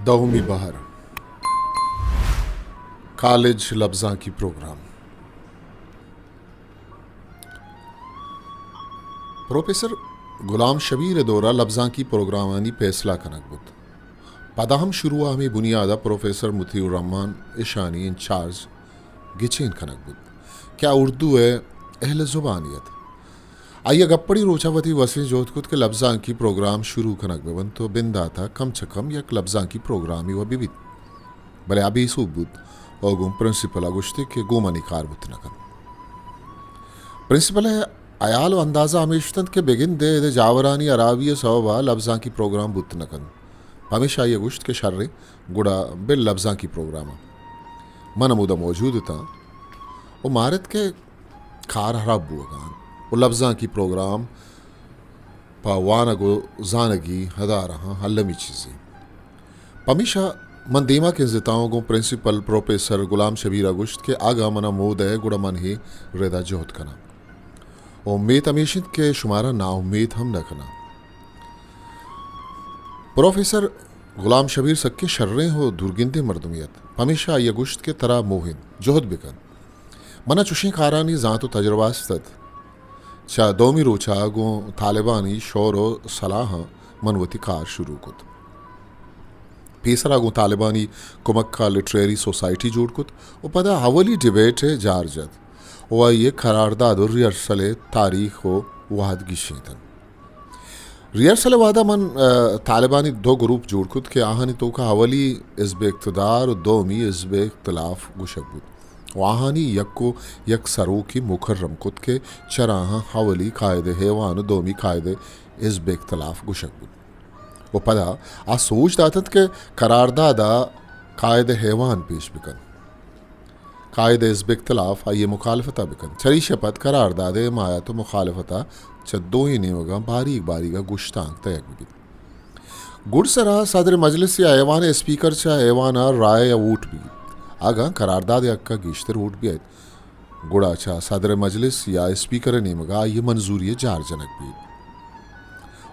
دومی بہر، کالج لبزانکی پروگرام۔ پروفیسر غلام شبیر ءِ دور ءَ لبزانکی پروگرامانی پیسلہ کنگ بوت۔ پدا ہم شروع ءَ ہمے بنیاد ءَ پروفیسر مطیع الرحمن اشانی انچارج گچین کنگ بوت کہ آ اردو ءِ اہل زبانے ات۔ آئی ءَ گپڑی روچ ءَ وتی وسیں جہد کت کہ لبزانکی پروگرام شروع کنگ بہ بنت ءُ بندات ءَ کم چہ کم یک لبزانکی پروگرامے وَ بہ بیت۔ بلے آ بے سوب بوت ءُ گوں پرنسپل ءَ گوشت ئے کہ گوں من اے کار بوت نہ کنت۔ پرنسپل ءِ ہیال ءُ اندازہ ہمیش اتنت کہ بگندے اد ءِ جاورانی ہرابی ءِ سوب ءَ لبزانکی پروگرام بوت نہ کنت۔ پمیشا آئی ءَ گوشت کہ شریں، گڑا بل لبزانکی پروگرام ءَ۔ من ہمودا موجود اتاں ءُ مارت کہ کار ہراب بوگ ءَ انت ءُ لبزانکی پروگرام پہ وانگ ءُ زانگی ادارہاں المی چیزے۔ پمیشا من دیما کنزتاں ءُ گوں پرنسپل پروفیسر غلام شبیر ءَ گوشت کہ اگاں من ءَ مود ءَ گڑا من اے رد ءَ جہد کناں ءُ امیت ہمیش انت کہ شمارا ناامیت ہم نہ کناں۔ پروفیسر غلام شبیر سکیں شریں ءُ دورگندیں مردمے ات، پمیشا آئی ءَ گوشت کہ ترا موہ انت، جہد بکن۔ من ءَ چشیں کارانی زانت ءُ تجربہ است ات۔ چہ دومی روچ ءَ گوں طالبانی شور ءُ صلاحاں من وتی کار شروع کت۔ پیسرا گوں طالبانی کمک ءَ لٹریری سوسائٹی جوڑ کت ءُ پدا اولی ڈیبیٹ ءِ جار جت ءُ آئی ءِ قرارداد ءُ ریہرسل ءِ تاریخ ءُ وہد گیشینتنت۔ ریہرسل ءِ وہد ءَ من، ءَ، طالبانی دو گروپ جوڑ کت کہ آہانی توکا اولی حزب اقتدار ءُ دومی حزب اختلاف گوشگ بوت ءُ آہانی یک ءُ یک سروکی مکرم کت کہ چراہاں اولی قائد ایوان ءُ دومی قائد حزب اختلاف گوشگ بوت ءُ پدا آ سوج داتنت کہ قرارداد ءَ قائد ایوان پیش بکنت۔ قائد حزب اختلاف آئی ءِ مخالفت ءَ بکنت۔ چریشی ءَ پد قرارداد ءِ حمایت ءُ مخالفت ءَ چہ دوئیں نیمگاں باریگ باریگ ءَ گشتانک دئیگ بہ بیت۔ گڈسرا صدر مجلس یا ایوان ءِ اسپیکر چہ ایوان ءَ رائے یا ووٹ بہ گیپت۔ اگاں قرارداد ءِ حق ءَ گیشتر ووٹ بیایت، گڑا چہ صدر مجلس یا اسپیکر ءِ نیمگ ءَ آئی ءِ منظوری ءِ جار جنگ بیت۔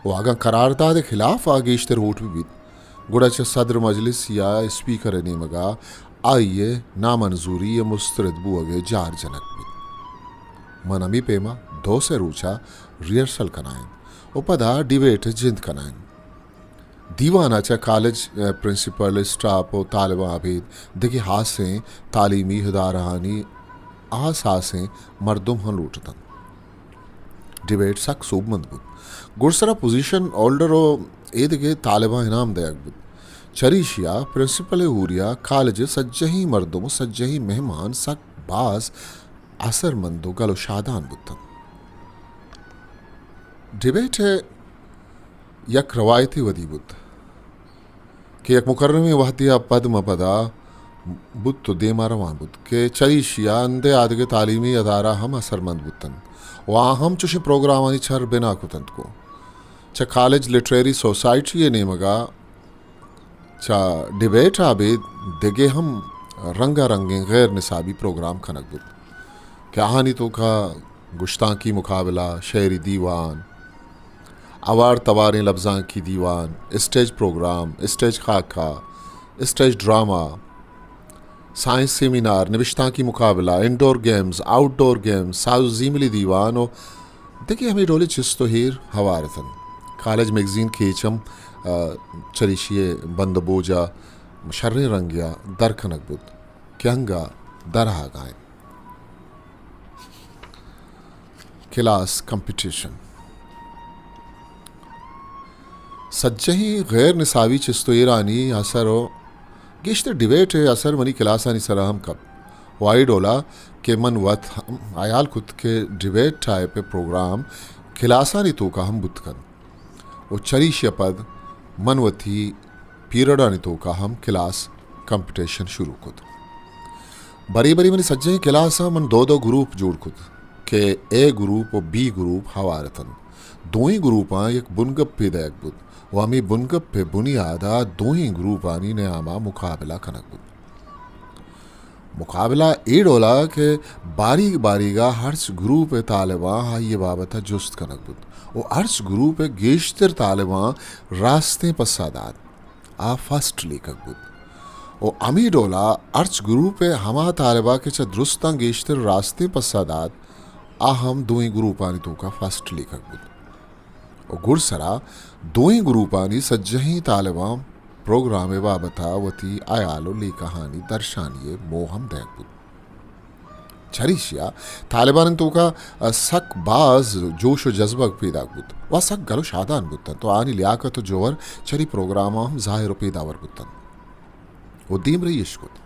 ءُ اگاں قرارداد ءِ خلاف ءَ گیشتر ووٹ بہ بیت، گڑا چہ صدر مجلس یا اسپیکر ءِ نیمگ ءَ آئی ءِ نامنظوری ءِ مسترد بوگ ءِ جار جنگ بیت۔ من ہمے پیما دو سے روچ ءَ ریہرسل کنائینت ءُ پدا ڈیبیٹ ءِ جند کنائینت۔ دیوان ءَ چہ کالج ءِ پرنسپل، اسٹاپ ءُ طالباں ابید دگہ ہاسیں تعلیمی ادارہانی ہاس ہاسیں مردم ہم لوٹ اتنت۔ ڈیبیٹ سک سوبمند بوت۔ گڈسرا پوزیشن ہولڈر ءُ ایدگہ طالباں انعام دئیگ بوت۔ چریشی ءَ پرنسپل ءِ ہوریا کالج ءِ سجہیں مردم ءُ سجہیں مہمان سک باز اثرمند ءُ گل ءُ شادان بوتنت۔ ڈیبیٹ ءِ یک روایتے ودی بوت کہ یک مکرمیں وہدے ءَ پد مہ پدا بوت ءُ دیما روان بوت کہ چریشی ءَ ہندے آدگہ تعلیمی ادارہ ہم اثرمند بوتنت ءُ آ ہم چشیں پروگرامانی چر بنا کتنت کو۔ چہ کالج لٹریری سوسائٹی ءِ نیمگ ءَ چہ ڈیبیٹ ءَ ابید دگہ ہم رنگا رنگیں غیر نصابی پروگرام کنگ بوت کہ آہانی توکا گشتانکی مقابلہ، شعری دیوان، اوار تواریں لبزانکی دیوان، اسٹیج پروگرام، اسٹیج خاکہ، اسٹیج ڈرامہ، سائنس سیمینار، نبشتانکی مقابلہ، انڈور گیمز، آؤٹ ڈور گیمز، ساز ءُ زیملی دیوان ءُ دگہ ہمے ڈولیں چست ءُ ایر ہوار اتنت۔ کالج میگزین کیچ ہم، آ، چریشی ءِ بند ءُ بوج ءَ شریں رنگے ءَ در کنگ بوت کہ انگہ در آہگا انت۔ کلاس کمپٹیشن۔ سجہیں غیر نصابی چست ءُ ایرانی اثر ءُ گیشتر ڈیبیٹ ءِ اثر منی کلاسانی سرا ہم کپت ءُ آئی ڈولا کہ من وت ہم ہیال کت کہ ڈیبیٹ ٹائپ ءِ پروگرام کلاسانی توکا ہم بوت کنت ءُ چریشی ءَ پد من وتی پیریڈانی توکا ہم کلاس کمپٹیشن شروع کت۔ برے برے منی سجہیں کلاساں من دو دو گروپ جوڑ کت کہ اے گروپ ءُ بی گروپ ہوار اتنت۔ دوئیں گروپاں یک بنگپے دئیگ بوت ءُ ہمے بنگپ ءِ بنیاد ءَ دوئیں گروپانی نیام ءَ مقابلہ کنگ بوت۔ مقابلہ اے ڈولا کہ باریگ باریگا ہرچ گروپ ءِ طالباں آئی ءِ بابت ءَ جست کنگ بوت ءُ ہرچ گروپ ءِ گیشتر طالباں راستیں پسہ دات۔ آ فرسٹ لیکگ بوت۔ و ہمے ڈولا ہرچ گروپ ء ہما طالبا کہ چہ درستاں گیشتر راستیں پسہ دات، آ ہم دوئیں گروپانی توکا فرسٹ لیکگ بوت۔ و گڈسرا دوئیں گروپانی سجہیں طالباں پروگرام ء بابت ء وتی ہیال و لیکہانی درشانی ء موہ ہم دئیگ بوت۔ چریشیا طالبانانی توکا سک باز جوش و جذبگ پیداک بوت و سک گل و شادان بوتنت و آنی لیاقت و جوہر چری پروگراماں ہم ظاہر و پیداور بوتنت و دیمرئی اش کت۔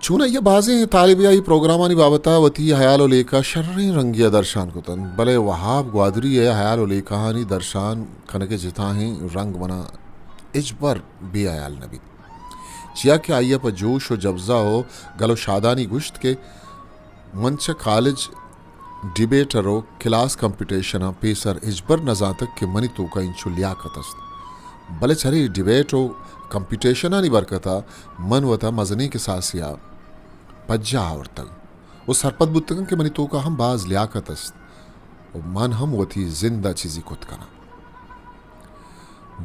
چونائی ء بازیں طالبے آئی پروگرامانی بابت ء وتی ہیال و لیکہ شریں رنگے ء درشان کتنت، بلے وہاب گوادری ء ہیال و لیکہانی درشان کنگ ء جتاہیں رنگ منا ہچبر بے ہیال نہ بیت، چیا کہ آئی ء پہ جوش و جبزہ و گل و شادانی گوشت کہ من چہ کالج ڈیبیٹر و کلاس کمپٹیشناں پیسر ہچبر نہ زانتگ کہ منی توکا اینچو لیاقت است، بلے چرے ڈیبیٹ و کمپٹیشنانی برکتا من وتا مزنیں کساسے ء پجا آورتگ و سرپد بوتگاں کہ منی توکا ہم باز لیاقت است و من ہم وتی زند ء چیزے کت کناں۔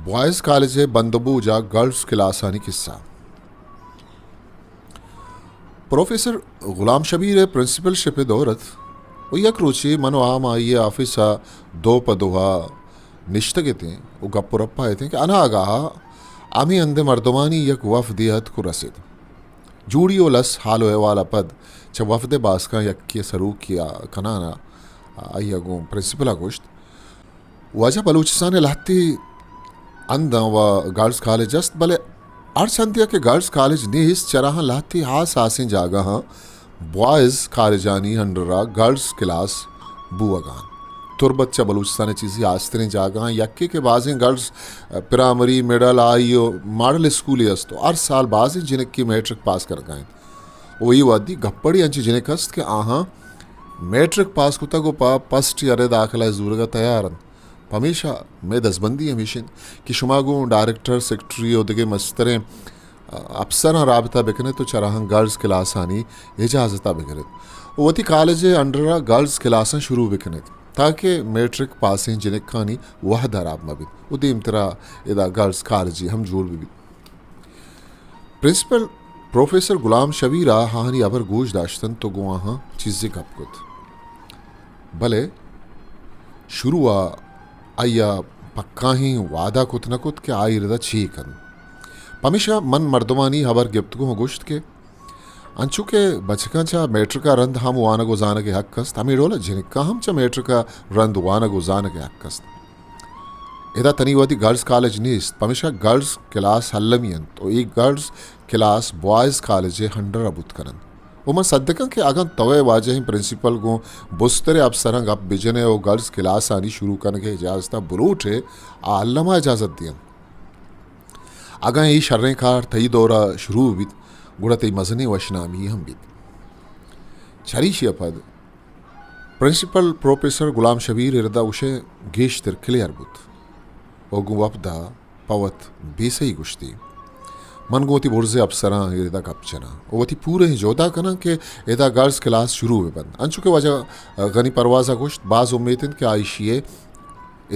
بوائز کالج ء بندبوج ء گرلز کلاسانی کسہ۔ پروفیسر غلام شبیر ء پرنسپل شپ ء دور ات و یک روچے من و آ ہمائی ء آفس ء دو پہ دو ء نشتگ اتیں و گپ و رپ ء اتیں کہ اناگاہ ء ہمے ہند ء مردمانی یک وفدے اتک و رست۔ جوڑی و لس حال و احوال ء پد چہ وفد ء باسکاں یکے ء سروکی ء کنان ء آئی ء گوں پرنسپل ء گوشت، واجہ، بلوچستان ء لہتے ہنداں و گرلز کالج است، بلے ہر چندے ء کہ گرلز کالج نیست، چراہاں لہتے ہاس ہاسیں جاگہاں بوائز کالجانی انڈر ء گرلز کلاس بوگ ء انت۔ تربت چہ بلوچستان ء چیزے ہاستریں جاگہاں یکے کہ بازیں گرلز پرائمری، مڈل، ہائی و ماڈل اسکولے است و ہر سال بازیں جنکے میٹرک پاس کنگ ء انت۔ و اے وہدی گپڑے انچیں جنک است کہ آہاں میٹرک پاس کتگ و پہ پسٹ یرے داخلہ ء زورگ ء تیار انت۔ پمیشا مئے دزبندی ہمیش انت کہ شما گوں ڈائریکٹر، سیکرٹری و دگہ مستریں، ا، افسراں رابطہ بکن ات و چراہاں گرلز کلاسانی اجازت ء بگر ات و وتی کالج ء انڈر ء گرلز کلاساں شروع بکن ات تاکہ میٹرک پاسیں جنکانی وہد ہراب مہ بیت و دیمترا ادا گرلز کالجے ہم جوڑ بہ بیت۔ پرنسپل پروفیسر غلام شبیر ء آہانی ہبر گوش داشتنت و گوں آہاں چیزے گپ کت، بلے شروع ء آئی ء پکاہیں وعدہ کت نہ کت کہ آئی ردا چے کنت۔ پمیشا من مردمانی ہبر گپتگوں و گوشت کہ انچو کہ بچکاں چہ میٹرک ء رند ہم وانگ و زانگ ء حق است، ہمے ڈول ء جنکاں ہم چہ میٹرک ء رند وانگ و زانگ ء حق است۔ ادا تنی وہدی گرلز کالج نیست، پمیشا گرلز کلاس المی انت و اے گرلز کلاس بوائز کالج ء انڈر ء بوت کن انت۔ و من صدقاں کہ اگاں تو ء واجہیں پرنسپل گوں بستریں افسراں گپ بجن ئے و گرلز کلاسانی شروع کنگ ء اجازت ء بلوٹ ئے، آ الم ء اجازت دینت۔ اگاں اے شریں کار تئی دور ء شروع بیت، گڑا تئی مزنیں وشنامی ہم بیت۔ چریشی ء پد پرنسپل پروفیسر غلام شبیر ء ردا گوشئے گیشتر کلیئر بوت و گوں وپد ء پہ وت بے سہی گوشتی، من گوں وتی برزیں افسراں اے ردا گپ جناں و وتی پوریں جہد ء کناں کہ ادا گرلز کلاس شروع بہ بنت۔ انچو کہ واجہ غنی پرواز ء گوشت، باز امیت انت کہ آ ایشی ء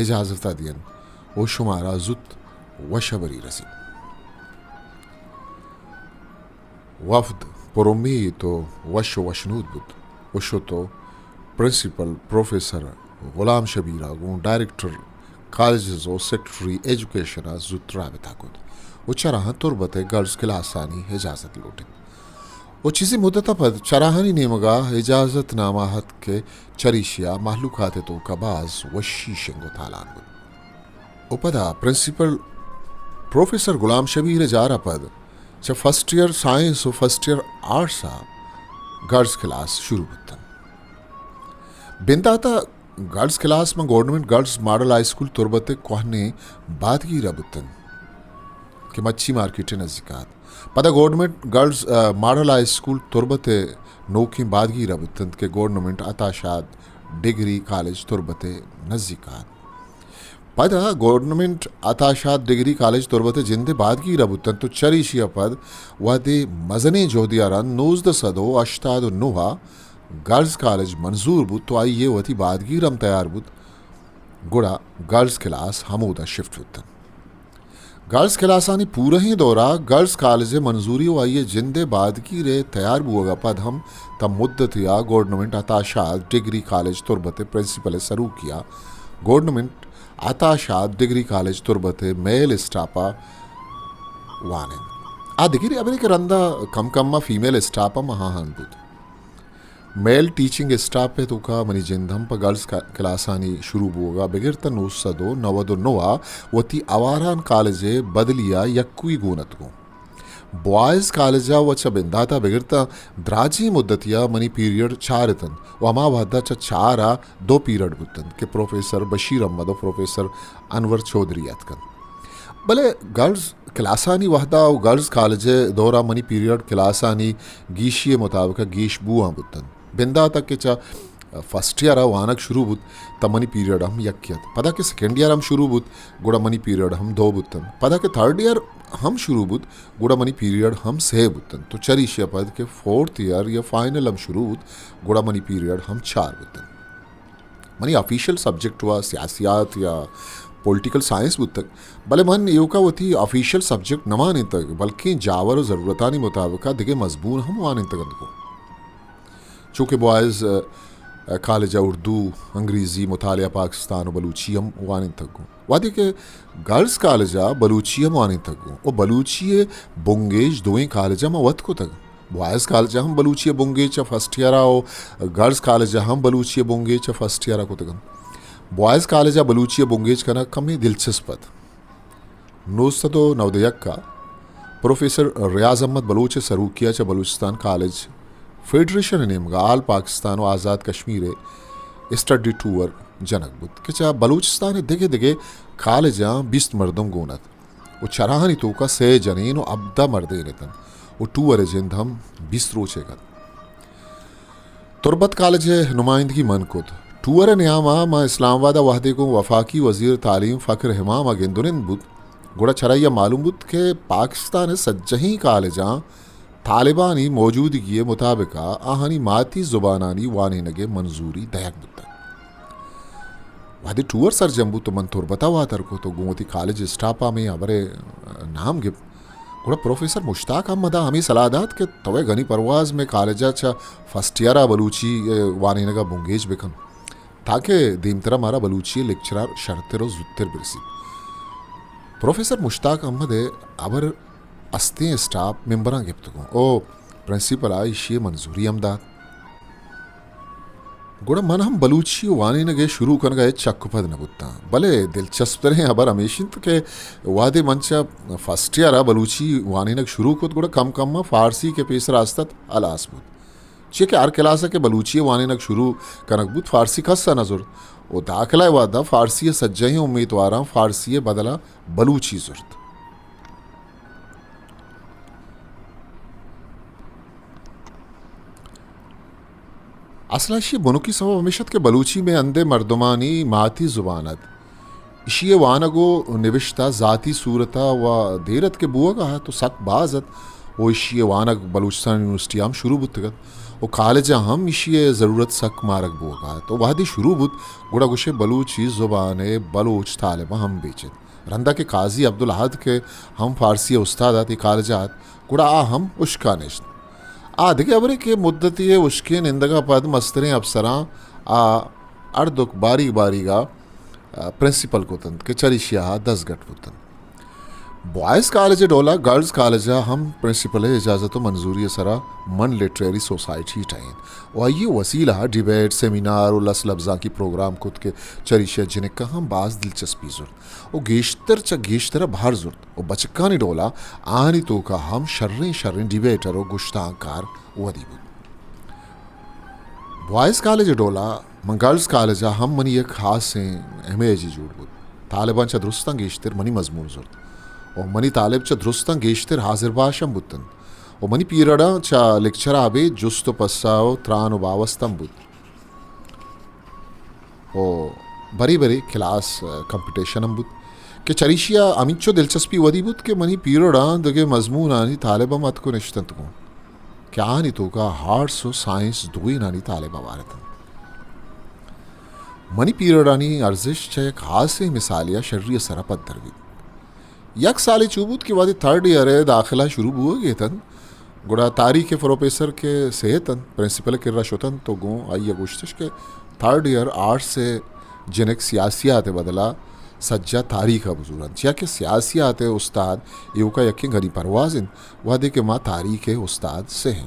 اجازت ء دینت و شمارا زوت وشبری رسیت۔ وفد پر امیت و وش و وشنود بوت و شت و پرنسپل پروفیسر غلام شبیر ء گوں ڈائریکٹر کالجز و سیکرٹری ایجوکیشن ء زوت رابطہ کت و چراہاں تربت ء گرلز کلاسانی اجازت لوٹت و چیزے مدت ء پد چراہانی نیمگ ء اجازت نامہ اتک کہ چریشی ء مہلوکات ء توک ء باز وشی شنگ و تالان بوت۔ و پدا پرنسپل پروفیسر غلام شبیر ء جار ء پد چہ فرسٹ ایئر سائنس و فرسٹ ایئر آرٹس ء گرلز کلاس شروع بوتن۔ بندات ء گرلز کلاس ماں گورنمنٹ گرلز ماڈل ہائی اسکول تربت ء کوہنیں بادگیر ء بوتن کہ مچی مارکیٹ ء نزیک ات۔ پدا گورنمنٹ گرلز، ء، ماڈل ہائی اسکول تربت ء نوکیں بادگیر ء بوتنت کہ گورنمنٹ عطا شاد ڈگری کالج تربت ء نزیک ات۔ پدا گورنمنٹ عطا شاد ڈگری کالج تربت ء جند ء بادگیر ء بوتنت و چریشی ء پد وہدے مزنیں جہدے ء رند نوزدہ سد و ہشتاد و نہ ء گرلز کالج منظور بوت و آئی ء وتی بادگیر ہم تیار بوت، گڑا گرلز کلاس ہمودا شفٹ بوتنت۔ گرلز کلاسانی پورہیں دورا گرلز کالج ءِ منظوری و آئی ءِ جند ءِ بادگیر ءِ تیار بوگ ءَ پد ہم تاں مدتے ءَ گورنمنٹ عطا شاد ڈگری کالج تربت ءِ پرنسپل ءِ سروکی ءَ گورنمنٹ عطا شاد ڈگری کالج تربت ءِ میل اسٹاپ ءَ وانینت۔ آ دگرے ہبرے کہ رندا کم کم ءَ فیمیل اسٹاپ ہم آہان بوت۔ میل ٹیچنگ اسٹاپ ءِ توکا منی جند ہم پہ گرلز کا-، کلاسانی شروع بوگ ءَ بگر تاں نو سد و نود و نو ءَ وتی آواران کالج ءِ بدلی ءَ یکوئی گون اتگوں۔ بوائز کالج ءَ و چہ بندات ءَ بگر تاں دراجیں مدتے ءَ منی پیریڈ چار اتنت و ہما وہد ءَ چہ چار ءَ دو پیریڈ بوتنت کہ پروفیسر بشیر احمد و پروفیسر انور چوہدری اتکنت۔ بلے گرلز کلاسانی وہد ءَ و گرلز کالج ءِ دور ءَ منی پیریڈ کلاسانی گیشی ءِ مطابق ءَ گیش بوان بوتنت۔ بندات ءَ کہ چہ فرسٹ ایئر ءَ وانگ شروع بوت، تاں منی پیریڈ ہم یکے ات۔ پدا کہ سیکنڈ ایئر ہم شروع بوت، گڑا منی پیریڈ ہم دو بوتنت۔ پدا کہ تھرڈ ایئر ہم شروع بوت، گڑا منی پیریڈ ہم سے بوتنت۔ تو چریشی ءَ پد کہ فورتھ ایئر یا فائنل ہم شروع بوت، گڑا منی پیریڈ ہم چار بوتنت۔ منی آفیشل سبجیکٹ و سیاسیات یا پولیٹیکل سائنس بوتگ، بلے من ایوکا وتی آفیشل سبجیکٹ نہ وانینتگ، بلکیں جاور و ضرورتانی مطابقا دگہ مضمون ہم وانینتگ انت گوں۔ چونکہ بوائز، ء، کالج ء اردو، انگریزی، مطالعہ پاکستان و بلوچی ہم وانینتگ گوں۔ وہدے کہ گرلز کالج ء بلوچی ہم وانینتگ گوں و بلوچی ء بنگیج دوئیں کالج ء ما وت کتگ۔ بوائز کالج ء ہم بلوچی ء بنگیج چہ فرسٹ ایئر ء و گرلز کالج ء ہم بلوچی ء بنگیج چہ فرسٹ ایئر ء کتگ انت۔ بوائز کالج ء بلوچی ء بنگیج کنگ کمے دلچسپ ات۔ نو سد و نود و یک ء پروفیسر ریاض احمد بلوچ ء سروکی ء چہ بلوچستان کالج فیڈریشن ء نیمگ ء آل پاکستان و آزاد کشمیر ء اسٹڈی ٹور جنگ بوت کہ چہ بلوچستان ء دگہ دگہ کالجاں بیست مردم گون ات۔ و چراہانی توکا سئے جنین و ہبدہ مردین اتنت و ٹور ء جند ہم بیست روچے کت۔ تربت کالج ء نمائندگی من کت۔ ٹور ء نیام ء ما اسلام آباد ء وہدے گوں وفاقی وزیر تعلیم فخر امام ء گند و نند بوت، گڑا چرائی ء معلوم بوت کہ پاکستان ء سجہیں کالجاں طالبانی موجودگی ء مطابق ء آہانی ماتی زبانانی وانینگ ء منظوری دئیگ بوتگ۔ وہدے ٹور سرجم بوت تو من تربت ء واتر کت و گوں وتی کالج اسٹاپ ء ہمے ہبر ء نام گپت۔ گڑا پروفیسر مشتاق احمد ء ہمے صلاح دات کہ تو ء غنی پرواز مئے کالج ء چہ فرسٹ ایئر ء بلوچی ء وانینگ ء بنگیج بکن۔ تاکہ دیمترا مارا بلوچی لیکچرر شرتر و زوتر برسیت۔ پروفیسر مشتاق احمد ء ہبر استیں اسٹاپ ممبراں گپتگوں۔ او پرنسپل ء ایشی ء منظوری ہم دات۔ گڑا من ہم بلوچی وانینگ ء شروع کنگ ء ہچ چک و پد نہ بوتاں۔ بلے دلچسپ تریں ہبر ہمیش انت کہ وہدے من چہ فرسٹ ایئر ء بلوچی وانینگ شروع کت، گڑا کم کم ء فارسی کہ پیسر است ات، ہلاس بوت۔ چیا کہ ہر کلاس ء کہ بلوچی ء وانینگ شروع کنگ بوت، فارسی کس ء نہ زرت و داخلہ ء وہد ء فارسی ء سجہیں امیتواراں فارسی ء بدل ء بلوچی زرت۔ اصل ء ایشی ء بنکی سبب ہمیش ات کہ بلوچی مئے ہندے مردمانی ماتی زبان ات۔ ایشی ء وانگ و نبشتہ ذاتی صورت ء و دیر ات کہ بوگ ء ات و سک باز ات و ایشی ء وانگ بلوچستان یونیورسٹی ء ہم شروع بوتگ ات و کالج ء ہم ایشی ء ضرورت سک مارگ بوگ ء ات و وہدے شروع بوت گڑا گوشے بلوچی زبان ء بلوچ طالب ء ہم بیچت۔ رندا کہ قاضی عبدالاحد کہ ہم فارسی ء استاد ات اے کالج ء ات گڑا آ ہم اشکا نشت۔ آ دگہ ہبرے کہ مدتے ء اشکیں نندگ ء پد مستریں افسراں آ ہردک باریگ باریگ ء پرنسپل کت انت کہ چریشی ء دزگٹ بوت انت۔ بوائز کالج ء ڈولا گرلز کالج ء ہم پرنسپل ء اجازت و منظوری ء سرا من لٹریری سوسائٹی ٹہینت و آئی ء وسیلہ ء ڈیبیٹ، سیمینار و لس لبزانکی پروگرام کت کہ چریشی ء جنکاں ہم باز دلچسپی زرت و گیشتر چہ گیشتر ء بہر زرت و بچکانی ڈولا آہانی توکا ہم شریں شریں ڈیبیٹر و گشتانکار ودی بوت۔ بوائز کالج ء ڈولا من گرلز کالج ء ہم منی یک خاصیں امیجے جوڑ بوت۔ طالباں چہ درستاں گیشتر منی مضمون زرت و منی طالب چہ درستاں گیشتر حاضر باش ہم بوت انت و منی پیریڈاں چہ لیکچر ء ابید جست و پسہ و تران و باوست ہم بوت۔ و برے برے کلاس، ء، کمپٹیشن ہم بوت کہ چریشی ء ہمینچو دلچسپی ودی بوت کہ منی پیریڈاں دگہ مضمونانی طالب ہم اتک و نشت انت گوں کہ آہانی توکا آرٹس و سائنس دوئینانی طالب ہوار اتنت۔ منی پیریڈانی ارزشت چہ یک خاصیں مثالے ء شری ء سرا پدر بیت۔ یک سالے چو بوت کہ وہدے تھرڈ ایئر ءِ داخلہ شروع بوگ ءَ اتنت، گڑا تاریخ ءِ پروفیسر کہ سہتنت، پرنسپل ءِ کرا شتنت تو گوں آئی ءَ گوشتش کہ تھرڈ ایئر آرٹس ءِ جنک سیاسیات ءِ بدلا سجا تاریخ ءَ بزورنت، چیا کہ سیاسیات ءِ استاد ایوکا یکیں غنی پرواز انت، وہدے کہ ما تاریخ ءِ استاد سہ ایں۔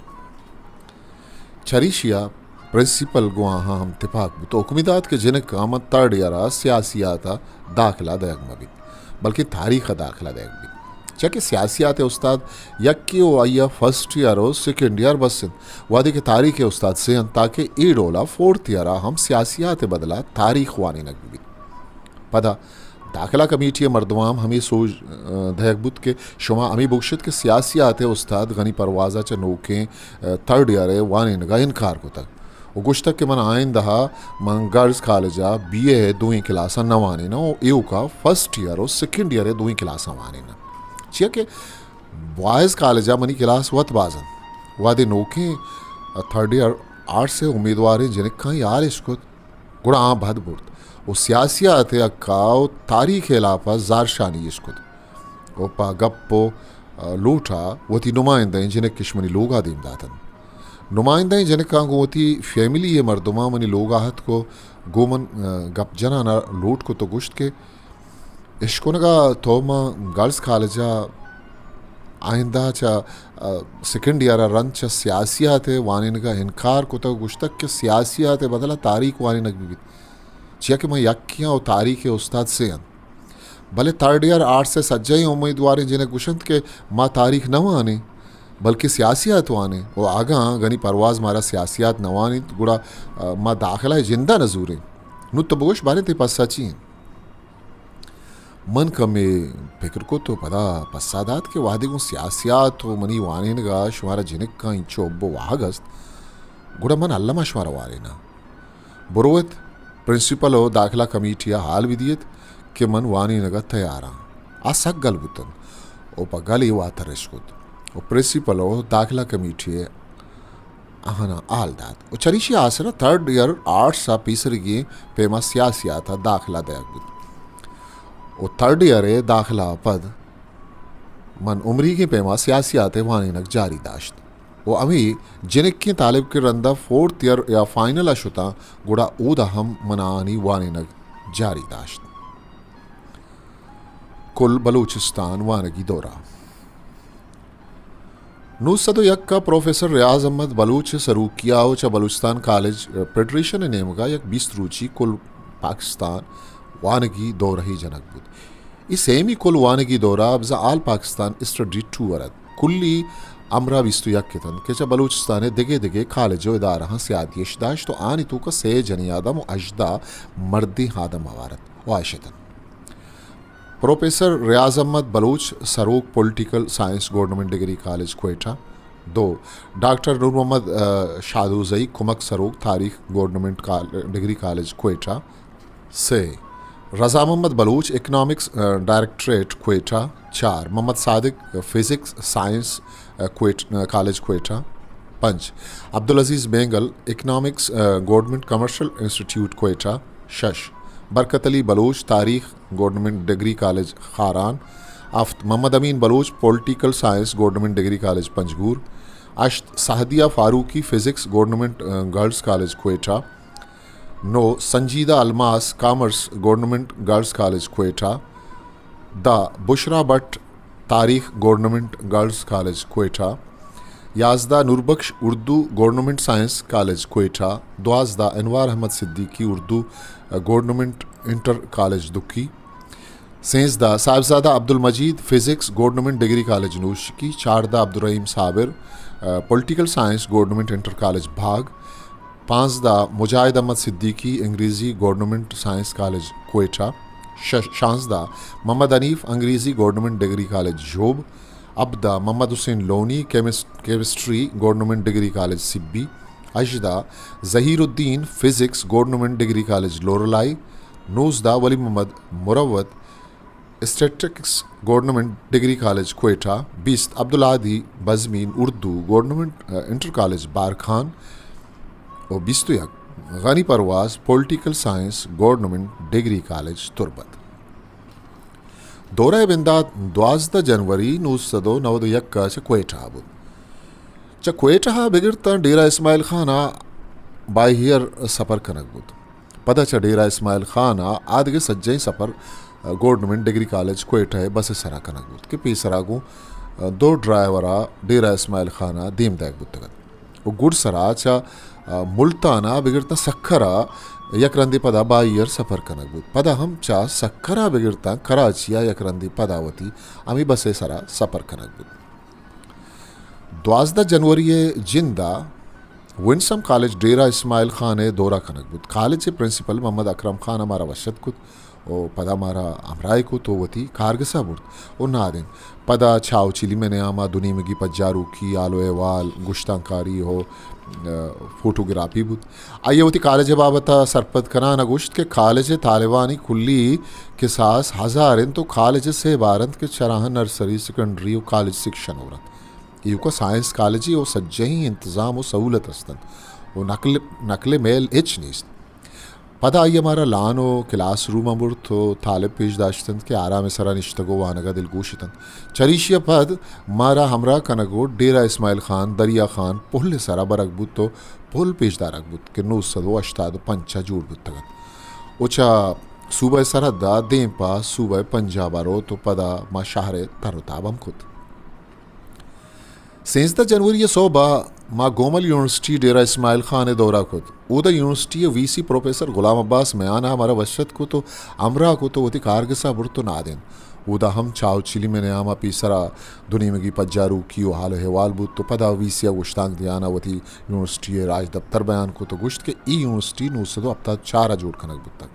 چریشی ءَ پرنسپل گوں آہاں ہم تپاک بوت و حکمی دات کہ جنکاں من تھرڈ ایئر ءَ سیاسیات ءَ داخلہ دئیگ مہ بیت، بلکیں تاریخ ءَ داخلہ دئیگ بیت، چیا کہ سیاسیات ءِ استاد یکے و آئی ءَ فرسٹ ایئر و سیکنڈ ایئر بس انت، وہدے کہ تاریخ ءِ استاد سے انت، تاکہ اے ڈول ءَ فورتھ ایئر ءَ ہم سیاسیات ءِ بدلا تاریخ وانینگ بہ بیت۔ پدا داخلہ کمیٹی ءِ مردماں ہم ہمے سوج، ءَ، دئیگ بوت کہ شما ہمے بگوشت کہ سیاسیات ءِ استاد غنی پرواز ءَ چہ نوکیں، ءَ، تھرڈ ایئر ءِ وانینگ ءَ انکار کتگ و گوشتگ کہ من آئندہ ءَ من گرلز کالج ءَ بی اے ءِ دوئیں کلاساں نہ وانیناں و ایوکا فرسٹ ایئر و سیکنڈ ایئر ءِ دوئیں کلاساں وانیناں، چیا کہ بوائز کالج ءَ منی کلاس وت باز انت۔ وہدے نوکیں، ءَ، تھرڈ ایئر آرٹس ءِ امیدواریں جنکاں اے حال اش کت، گڑا آہاں بد برت و سیاسیات ءِ حق ءَ و تاریخ ءِ ہلاپ ءَ زہرشانی اش کت و پہ گپ و، ءَ، لوٹ ءَ وتی نمائندہ ایں جنک اش منی لوگ ءَ دیم داتنت۔ نمائندہ ایں جنکاں گوں وتی فیملی ءِ مردماں منی لوگ ءَ اتک و گوں من، ءَ، گپ جنان ءَ لوٹ کت و گوشت کہ اشکنگ ءَ تو ماں گرلز کالج ءَ آئندہ چہ، ءَ، سیکنڈ ایئر ءَ رند چہ سیاسیات ءِ وانینگ ءَ انکار کتگ و گوشتگ کہ سیاسیات ءِ بدل ءَ تاریخ وانینگ بہ بیت، چیا کہ من یکے آں و تاریخ ءِ استاد سے انت۔ بلے تھرڈ ایئر آرٹس ءِ سجہیں امیدواریں جنک گوشنت کہ ما تاریخ نہ وانیں، بلکیں سیاسیات وانیں و اگاں غنی پرواز مارا سیاسیات نہ وانیت، گڑا، ءَ، ما داخلہ ءِ جند ءَ نہ زوریں۔ نوں تو بگوش، باریں تئی پسہ چی انت؟ من کمے پکر کت و پدا پسہ دات کہ وہدے گوں سیاسیات و منی وانینگ ءَ شمارا جنکاں اینچو حب و واہگ است، گڑا من الم ءَ شمارا وانیناں۔ بروت، پرنسپل و داخلہ کمیٹی ءَ حال بدیت کہ من وانینگ ءَ تیار آں۔ آ سک گل بوتنت و پہ گل ءَ واتر اش کت و پرنسپل و داخلہ کمیٹی ءَ آہانا حال دات و چریشی آسرا تھرڈ ایئر آرٹس ءَ پیسرگیں پیما سیاسیات ءَ داخلہ دئیگ بوت و تھرڈ ایئر ءِ داخلہ ءَ پد من عمریگیں پیما سیاسیات ءِ وانینگ جاری داشت و ہمے جنکیں طالب کہ رندا فورتھ ایئر یا فائنل ءَ شتاں، گڑا اودا ہم من آہانی وانینگ جاری داشت۔ کل بلوچستان وانگی دورہ۔ نو سد و یک ءَ پروفیسر ریاض احمد بلوچ ءِ سروکی ءَ و چہ بلوچستان کالج فیڈریشن ءِ نیمگ ءَ یک بیست روچی کل پاکستان وانگی دورہے جنگ بوت۔ اے سیمی کل وانگی دورہ بزاں آل پاکستان اسٹڈی ٹور ات۔ کلی ہمراہ بیست و یک اتنت کہ چہ بلوچستان ءِ دگہ دگہ کالج و ادارہاں سیادی اش داشت و آنی توکا سئے جنی آدم و ہژدہ مردیں آدم ہوار ات و آ اش اتنت۔ پروفیسر ریاض احمد بلوچ، سروک پولیٹیکل سائنس گورنمنٹ ڈگری کالج کوئٹہ، دو، ڈاکٹر نور محمد، ءَ، شادوزئی، کمک سروک تاریخ گورنمنٹ کال-، ڈگری کالج کوئٹہ، سے، رضا محمد بلوچ، اکنامکس، ءَ، ڈائریکٹریٹ کوئٹہ، چار، محمد صادق، فزکس سائنس، ءَ، کوئٹ-، ءَ، کالج کوئٹہ، پنچ، عبدالعزیز بینگل، اکنامکس، ءَ، گورنمنٹ کمرشل انسٹیٹیوٹ کوئٹہ، شش، برکت علی بلوچ، تاریخ گورنمنٹ ڈگری کالج خاران، ہفت، محمد امین بلوچ، پولیٹیکل سائنس گورنمنٹ ڈگری کالج پنجگور، ہشت، سعدیہ فاروقی، فزکس گورنمنٹ، ءَ، گرلز کالج کوئٹہ، نو، سنجیدہ الماس، کامرس گورنمنٹ گرلز کالج کوئٹہ، دہ، بشریٰ بٹ، تاریخ گورنمنٹ گرلز کالج کوئٹہ، یازدہ، نوربخش، اردو گورنمنٹ سائنس کالج کوئٹہ، دوازدہ، انوار احمد صدیقی، اردو، ءَ، گورنمنٹ انٹر کالج دکی، سیزدہ، صاحبزادہ عبدالمجید، فزکس گورنمنٹ ڈگری کالج نوشکی، چاردہ، عبدالرحیم صابر، ءَ، پولیٹیکل سائنس گورنمنٹ انٹر کالج بھاگ، پانزدہ، مجاہد احمد صدیقی، انگریزی گورنمنٹ سائنس کالج کوئٹہ، ش-، شانزدہ، محمد حنیف، انگریزی گورنمنٹ ڈگری کالج ژوب، ہبدہ، محمد حسین لونی، کیمس-، کیمسٹری گورنمنٹ ڈگری کالج سبی، ہژدہ، ظہیر الدین، فزکس گورنمنٹ ڈگری کالج لورالائی، نوزدہ، ولی محمد مروت، اسٹیٹسٹکس گورنمنٹ ڈگری کالج کوئٹہ، بیست، عبدالہادی بزمین، اردو گورنمنٹ، ءَ، انٹر کالج بارکھان، و بیست و یک، غنی پرواز، پولیٹیکل سائنس گورنمنٹ ڈگری کالج تربت۔ دورہ ءِ بندات دوازدہ جنوری نو سد و نود و یک ءَ چہ کوئٹہ ءَ بوت۔ چہ کوئٹہ ءَ بگر تاں ڈیرہ اسماعیل خان ءَ بائی ایئر سفر کنگ بوت۔ پدا چہ ڈیرہ اسماعیل خان ءَ آدگہ سجہیں سفر، آ، گورنمنٹ ڈگری کالج کوئٹہ ءِ بس ءِ سرا کنگ بوت کہ پیسرا گوں، آ، دو ڈرائیور ءَ ڈیرہ اسماعیل خان ءَ دیم دئیگ بوتگ ات۔ و گڈسرا چہ، آ، ملتان ءَ بگر تاں سکھر ءَ یک رندے پدا بائی ایئر سفر کنگ بوت۔ پدا ہم چہ سکھر ءَ بگر تاں کراچی ءَ یک رندے پدا وتی ہمے بس ءِ سرا سفر کنگ بوت۔ دوازدہ جنوری ءِ جند ءَ ونسم کالج ڈیرہ اسماعیل خان ءِ دورہ کنگ بوت۔ کالج ءِ پرنسپل محمد اکرم خان ءَ مارا وش اتک کت و پدا مارا ہمراہی کت و وتی کارگس ءَ برت و نادینت۔ پدا چاہ و چلیم ءِ نیام ءَ دو نیمگی پجاروکی، حال و احوال، گشتانکاری و، آ، فوٹوگرافی بوت۔ آئی ءَ وتی کالج ءِ بابت ءَ سرپد کنان ءَ گوشت کہ کالج ءِ طالبانی کلی کساس ہزار انت و کالج ءِ سے بار انت کہ چراہاں نرسری، سیکنڈری و کالج سیکشن ہور انت۔ ایوکا سائنس کالجے و سجہیں انتظام و سہولت است انت و نقل، نقل میل ہچ نیست۔ پدا آئی ءَ مارا لان و کلاس روم ءَ برت و طالب پیش داشت انت کہ آرام ءِ سرا نشتگ و وانگ ءَ دلگوش اتنت۔ چریشی ءَ پد مارا ہمراہ کنگ و ڈیرہ اسماعیل خان، دریا خان پل ءِ سرا برگ بوت و پل پیش دارگ بوت کہ نو سد و ہشتاد و پنچ ءَ جوڑ بوتگ ات و چہ صوبہ سرحد ءَ دیم پہ صوبہ پنجاب ءَ روت و پدا ما شہر ءِ تر و تاب ہم کت۔ سیزدہ جنوری ءِ سہب ءَ ما گومل یونیورسٹی ڈیرہ اسماعیل خان ءِ دورہ کت۔ اودا یونیورسٹی ءِ وی سی پروفیسر غلام عباس میان ءَ مارا وش اتک کت و ہمراہ کت و وتی کارگس ءَ برت و نادینت۔ اودا ہم چاہ و چلیم ءِ نیام ءَ پیسرا دو نیمگی پجاروکی و حال و احوال بوت و پدا وی سی ءَ گشتانک دیان ءَ وتی یونیورسٹی ءِ راجدپتر بیان کت و گوشت کہ اے یونیورسٹی نو سد و ہپتاد و چار ءَ جوڑ کنگ بوتگ،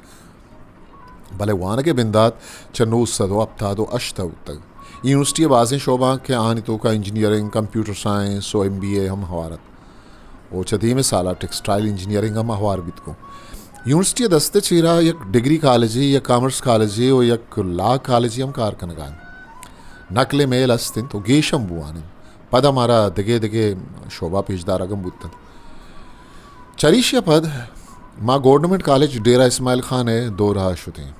بلے وانگ ءِ بندات چہ نو سد و ہپتاد و ہشت ءَ بوتگ۔ اے یونیورسٹی ءِ بازیں شعبہ انت کہ آنی توکا انجینئرنگ، کمپیوٹر سائنس و ایم بی اے ہم ہوار ات و چہ دیمی سال ءَ ٹیکسٹائل انجینئرنگ ہم ہوار بیت گوں۔ یونیورسٹی ءِ دست ءِ چیرا یک ڈگری کالجے، یک کامرس کالجے و یک لا کالجے ہم کار کنگا انت۔ نقل ءِ میل است انت و گیش ہم بوان انت۔ پدا مارا دگہ دگہ شعبہ پیش دارگ ہم بوت انت۔ چریشی ءَ پد ما گورنمنٹ کالج ڈیرہ اسماعیل خان ءِ دورہ ءَ شتیں۔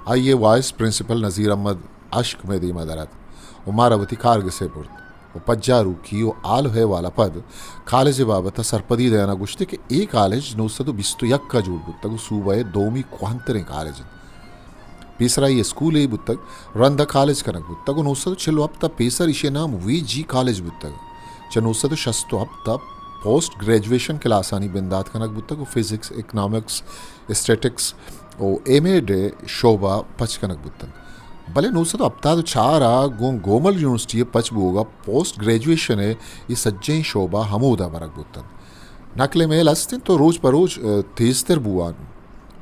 آئی ءِ وائس پرنسپل نذیر احمد اشک مئے دیما در اتک و مارا وتی کارگس ءَ برت و پجاروکی و حال و احوال ءَ پد کالج ءِ بابت ءَ سرپدی دیان ءَ گوشت کہ اے کالج نو سد و بیست و یک ءَ جوڑ بوتگ و صوبہ ءِ دومی کوہنتریں کالج انت۔ پیسرا اے اسکولے بوتگ، رندا کالج کنگ بوتگ و نو سد و چل و ہپت ءَ پیسر ایشی ءِ نام وی جی کالج بوتگ۔ چہ نو سد و شست و ہپت ءَ پوسٹ گریجویشن کلاسانی بندات کنگ بوتگ و فزکس، اکنامکس، اسٹیٹکس و ایم ایڈ ءِ شعبہ پچ کنگ بوتنت۔ بلے نو سد و ہپتاد و چار ءَ گوں گومل یونیورسٹی ءِ پچ بوگ ءَ پوسٹ گریجویشن ءِ اے سجہیں شعبہ ہمودا برگ بوتنت۔ نقل ءِ میل است انت و روچ پہ روچ، ءَ، تیزتر بوان۔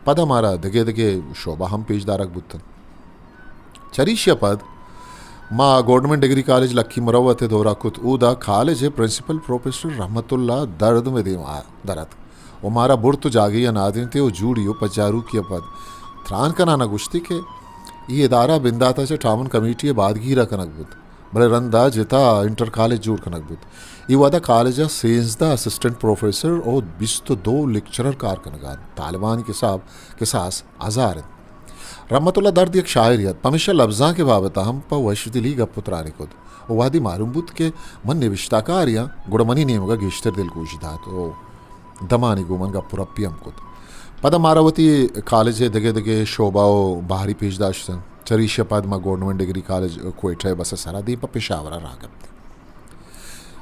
پدا مارا دگہ دگہ شعبہ ہم پیش دارگ بوتنت۔ چریشی ءَ پد ما گورنمنٹ ڈگری کالج لکی مروت ءِ دورہ کت۔ اودا کالج ءِ پرنسپل پروفیسر رحمت اللہ درد مئے دیما در اتک و مارا برت و جاگہے ءَ نادینتے و جوڑی و پجاروکی ءَ پد تران کنان ءَ گوشتی کہ اے ادارہ بندات ءَ چہ ٹاؤن کمیٹی ءِ بادگیر ءَ کنگ بوت، بلے رندا جتا انٹر کالج جوڑ کنگ بوت۔ اے وہدا کالج ءَ سیزدہ اسسٹنٹ پروفیسر و بیست و دو لیکچرر کار کنگا انت۔ طالبانی کساب، کساس ہزار انت۔ رحمت اللہ درد یک شاعرے ات، پمیشا لبزانک ءِ بابت ءَ ہم پہ وشدلی گپ و ترانے کت و وہدے معلوم بوت کہ من نبشتہ کارے آں، گڑا منی نیمگ ءَ گیشتر دلگوش دات و دمانے گوں من گپ و رپی ہم کت۔ پدا مارا وتی کالج ءِ دگہ دگہ شعبہ و بہری پیش داشتن۔ چریشی ءَ پد ما گورنمنٹ ڈگری کالج کوئٹہ ءِ بس ءِ سرا دیم پہ پشاور ءَ راہ کپتیں۔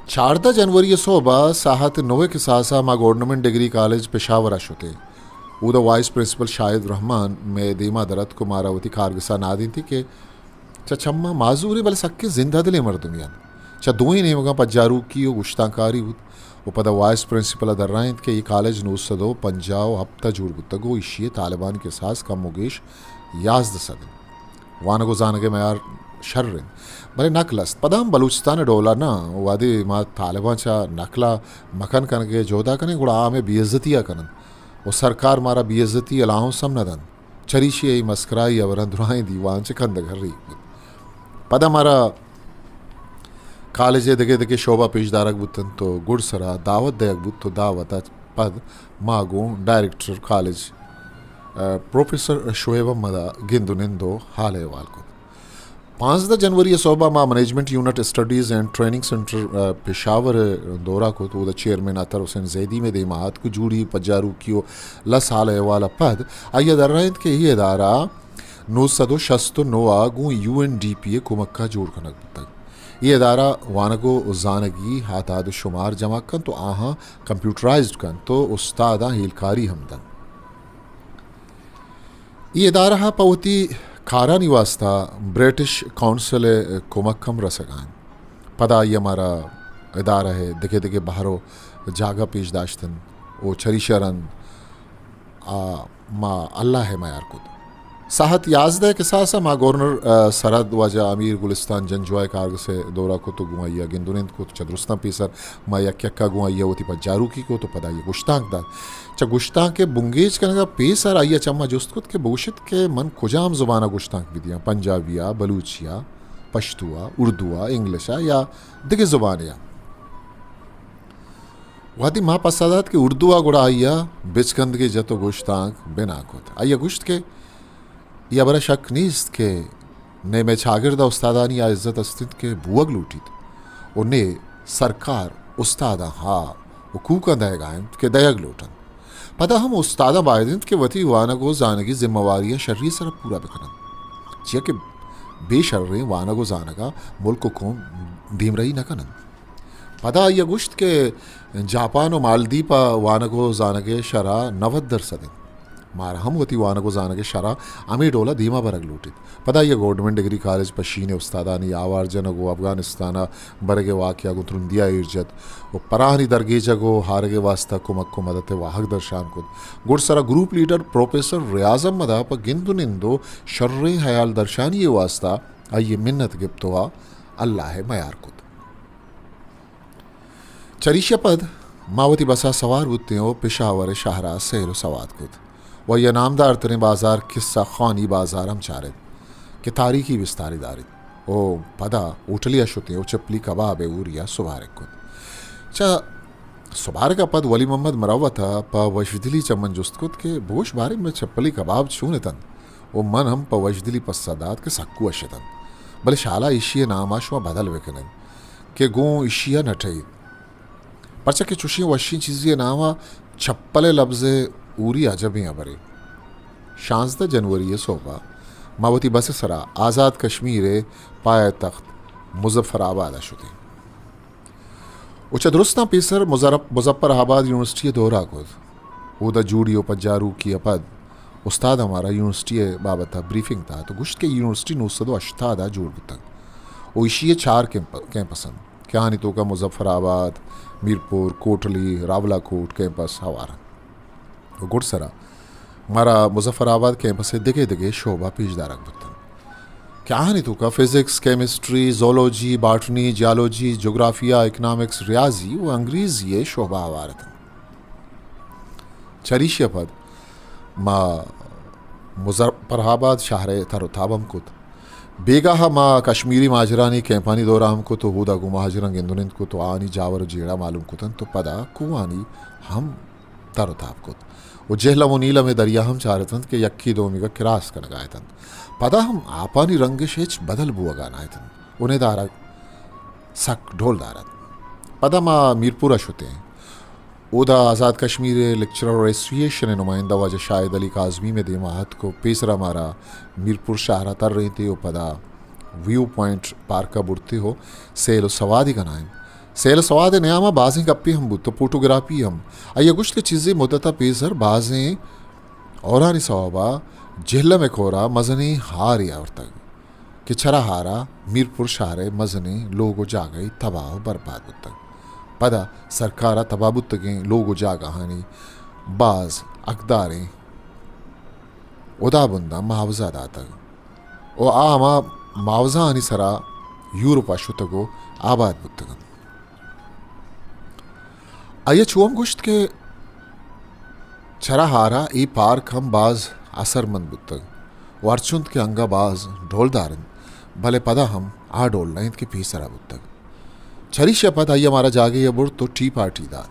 چاردہ جنوری ءِ سہب ءَ ساعت نو ءِ کساس ءَ ما گورنمنٹ ڈگری کالج پشاور ءَ شتیں۔ اودا وائس پرنسپل شاہد رحمان مئے دیما در اتک و مارا وتی کارگس ءَ نادینتی کہ چہ چماں معذوریں بلے سکیں زندہ دلیں مردمے انت۔ چہ دوئیں نیمگاں پجاروکی و گشتانکاری بوت و پدا وائس پرنسپل ءَ درائینت کہ اے کالج نو سد و پنجاہ و ہپت ءَ جوڑ بوتگ و ایشی ءِ طالبانی کساس کم و گیش یازدہ سد انت۔ وانگ و زانگ ءِ معیار شر انت، بلے نقل است۔ پدا ہم بلوچستان ءِ ڈول ءَ نہ، وہدے ما طالباں چہ نقل ءَ مکن کنگ ءِ جہد ءَ کنیں، گڑا آ ہمے بے عزتی ءَ کننت و سرکار مارا بے عزتی الاؤنس ہم نہ دنت۔ چریشی ءَ اے مسکرائی ہبراں درائیں دیوان چہ کندگ ءَ ریک بوت۔ پدا مارا کالج ءِ دگہ دگہ شعبہ پیش دارگ بوت انت و گڈسرا دعوت دئیگ بوت و دعوت ءَ پد ما گوں ڈائریکٹر کالج، ءَ، پروفیسر شعیب احمد ءَ گند و نند و حال احوال کت۔ پانزدہ جنوری ءِ سہب ءَ ما مینجمنٹ یونٹ اسٹڈیز اینڈ ٹریننگ سینٹر، آ، پشاور ءِ دورہ کت۔ اودا چیئرمین عطر حسین زیدی مئے دیما اتک، جوڑی پجاروکی و لس سال ءِ احوال ءَ پد آئی ءَ درائینت کہ اے ادارہ نو سد و شست و نو ءَ گوں یو این ڈی پی ءِ کمک ءَ جوڑ کنگ بوتگ۔ اے ادارہ وانگ و زانگی اعداد و شمار جمع کنت و آہاں کمپیوٹرائزڈ کنت و استاداں ہیلکاری ہم دنت۔ اے ادارہ ءَ پہ وتی کارانی واستا برٹش کونسل ءِ کمک ہم رسگ ءَ انت۔ پدا آئی ءَ مارا ادارہ ءِ دگہ دگہ بہر و جاگہ پیش داشت انت و چریشی ءَ رند آ ما اللہ ءِ میار کت۔ ساعت یازدہ ءِ کساس ءَ ما گورنر، آ، سرحد واجہ امیر گلستان جنجوعہ ءِ کارگس ءِ دورہ کت و گوں آئی ءَ گند و نند کت۔ چہ درستاں پیسر ما یک یک ءَ گوں آئی ءَ وتی پجاروکی کت و پدا آئی ءَ گشتانک دات۔ چہ گشتانک ءِ بنگیج کنگ ءَ پیسر آئی ءَ چہ ما جست کت کہ بگوشیت کہ من کجام زبان ءَ گشتانک بدیاں، پنجابی ءَ، بلوچی ءَ، پشتو ءَ، اردو ءَ، انگلش ءَ یا دگہ زبانے ءَ؟ وہدے ما پسہ دات کہ اردو ءَ، گڑا آئی ءَ بچکندگے جت و گشتانک بنا کت۔ آئی ءَ گوشت کہ اے ہبر ءَ شک نیست کہ نے مئے چاگرد ءَ استادانی آ عزت است انت کہ بوگ لوٹیت و نے سرکار استاداں آ حقوقاں دئیگ ءَ انت کہ دئیگ لوٹ انت۔ پدا ہم استاداں باید انت کہ وتی وانگ و زانگی ذمہ واریاں شری ءِ سرا پورا بہ کن انت، چیا کہ بے شریں وانگ و زانگ ءَ ملک و قوم دیمرئی نہ کن انت۔ پدا آئی ءَ گوشت کہ جاپان و مالدیپ ءَ وانگ و زانگ ءِ شرح نود درسد انت۔ مارا ہم وتی وانگ و زانگ ءِ شرح ہمے ڈول ءَ دیما برگ لوٹیت۔ پدا آئی ءَ گورنمنٹ ڈگری کالج پشین ءِ استادانی آوار جنگ و افغانستان ءَ برگ ءِ واقعہ گوں ترندی ءَ ایر جت و پراہانی درگیجگ و ہارگ ءِ واستا کمک و مدد ءِ واہگ درشان کت۔ گڈسرا گروپ لیڈر پروفیسر ریاض احمد ءَ پہ گند و نند و شریں ہیال درشانی ءِ واستا آئی ءِ منت گپت و آ اللہ ءِ میار کت۔ چریشی ءَ پد ما وتی بس ءَ سوار بوتیں و پشاور ءِ شہر ءَ سیل و سواد کت و آئی ءَ نامدار تریں بازار کسہ خوانی بازار ہم چارت کہ تاریخی بستارے داریت و پدا ہوٹلے ءَ شتیں و چپلی کباب ءِ ہوری ءَ سبارگ کت۔ چہ سبارگ ءَ پد ولی محمد مروت ءَ پہ وشدلی چہ من جست کت کہ بگوش باریں مئے چپلی کباب چون اتنت؟ و من ہم پہ وشدلی پسہ دات کہ سک وش اتنت، بلے شالا ایشی ءِ نام ءَ شما بدل بہ کن ات کہ گوں ایشی ءَ نہ ٹہیت، پرچا کہ چوشیں وشیں چیزے ءِ نام ءَ چپل ءِ لبز ءِ ہوری عجبیں ہبرے۔ شانزدہ جنوری ءِ سہب ءَ ما وتی بس ءِ سرا آزاد کشمیر ءِ پایتخت مظفر آباد ءَ شتیں۔ و چہ درستاں پیسر مظرف-، مظفر آباد یونیورسٹی ءِ دورہ کت۔ اودا جوڑی و پجاروکی ءَ پد استاد ءَ مارا یونیورسٹی ءِ بابت ءَ بریفنگ دات و گوشت کہ یونیورسٹی نو سد و ہشتاد ءَ جوڑ بوتگ و ایشی ءِ چار کیمپ-، کیمپس انت کہ آہانی توکا مظفر آباد، میرپور، کوٹلی، راولا کوٹ کیمپس ہوار انت۔ و گڈسرا مارا مظفر آباد کیمپس ءِ دگہ دگہ شعبہ پیش دارگ بوتنت کہ آہانی توکا فزکس، کیمسٹری، زولوجی، باٹنی، جیالوجی، جغرافیہ، اکنامکس، ریاضی و انگریزی ءِ شعبہ ہوار اتنت۔ چریشی ءَ پد ما مظفر آباد شہر ءِ تر و تاب ہم کت۔ بیگاہ ءَ ما کشمیری مہاجرانی کیمپانی دورہ ہم کت و اودا گوں مہاجراں گند و نند کت و آہانی جاور و جیڑہ معلوم کتنت و پدا کوہانی ہم تر و تاب کت و جہلم و نیلم ءِ دریا ہم چارتنت کہ یکے دومیگ ءَ کراس کنگ ءَ اتنت۔ پدا ہم آپانی رنگش ہچ بدل بوگ ءَ نہ اتنت و ندارگ سک ڈولدار ات۔ پدا ما میرپور ءَ شتیں۔ اودا آزاد کشمیر ءِ لیکچرر ایسوسی ایشن ءِ نمائندہ واجہ شاہد علی کاظمی مئے دیما اتک و پیسرا مارا میرپور شہر ءَ ترینت و پدا ویو پوائنٹ پارک ءَ برت و سیل و سوادی کنائینت۔ سیل و سواد ءِ نیام ءَ بازیں گپے ہم بوت و فوٹوگرافی ہم۔ آئی ءَ گوشت کہ چیزے مدت ءَ پیسر بازیں ہورانی سوب ءَ جہلم ءِ کور ءَ مزنیں ہارے آورتگ کہ چرا ہار ءَ میرپور شہر ءِ مزنیں لوگ و جاگہے تباہ و برباد بوتگ۔ پدا سرکار ءَ تباہ بوتگیں لوگ و جاگہانی باز حقداریں ہدابنداں معاوضہ داتگ و آ ہما معاوضہانی سرا یورپ ءَ شتگ و آباد بوتگ انت۔ آئی ءَ چو ہم گوشت کہ چرا ہار ءَ اے پارک ہم باز اثرمند بوتگ و ہرچنت کہ انگہ باز ڈولدار انت، بلے پدا ہم آ ڈول نہ انت کہ پیسرا بوتگ۔ چریشی ءَ پد آئی ءَ مارا جاگہے ءَ برت و ٹی پارٹی دات۔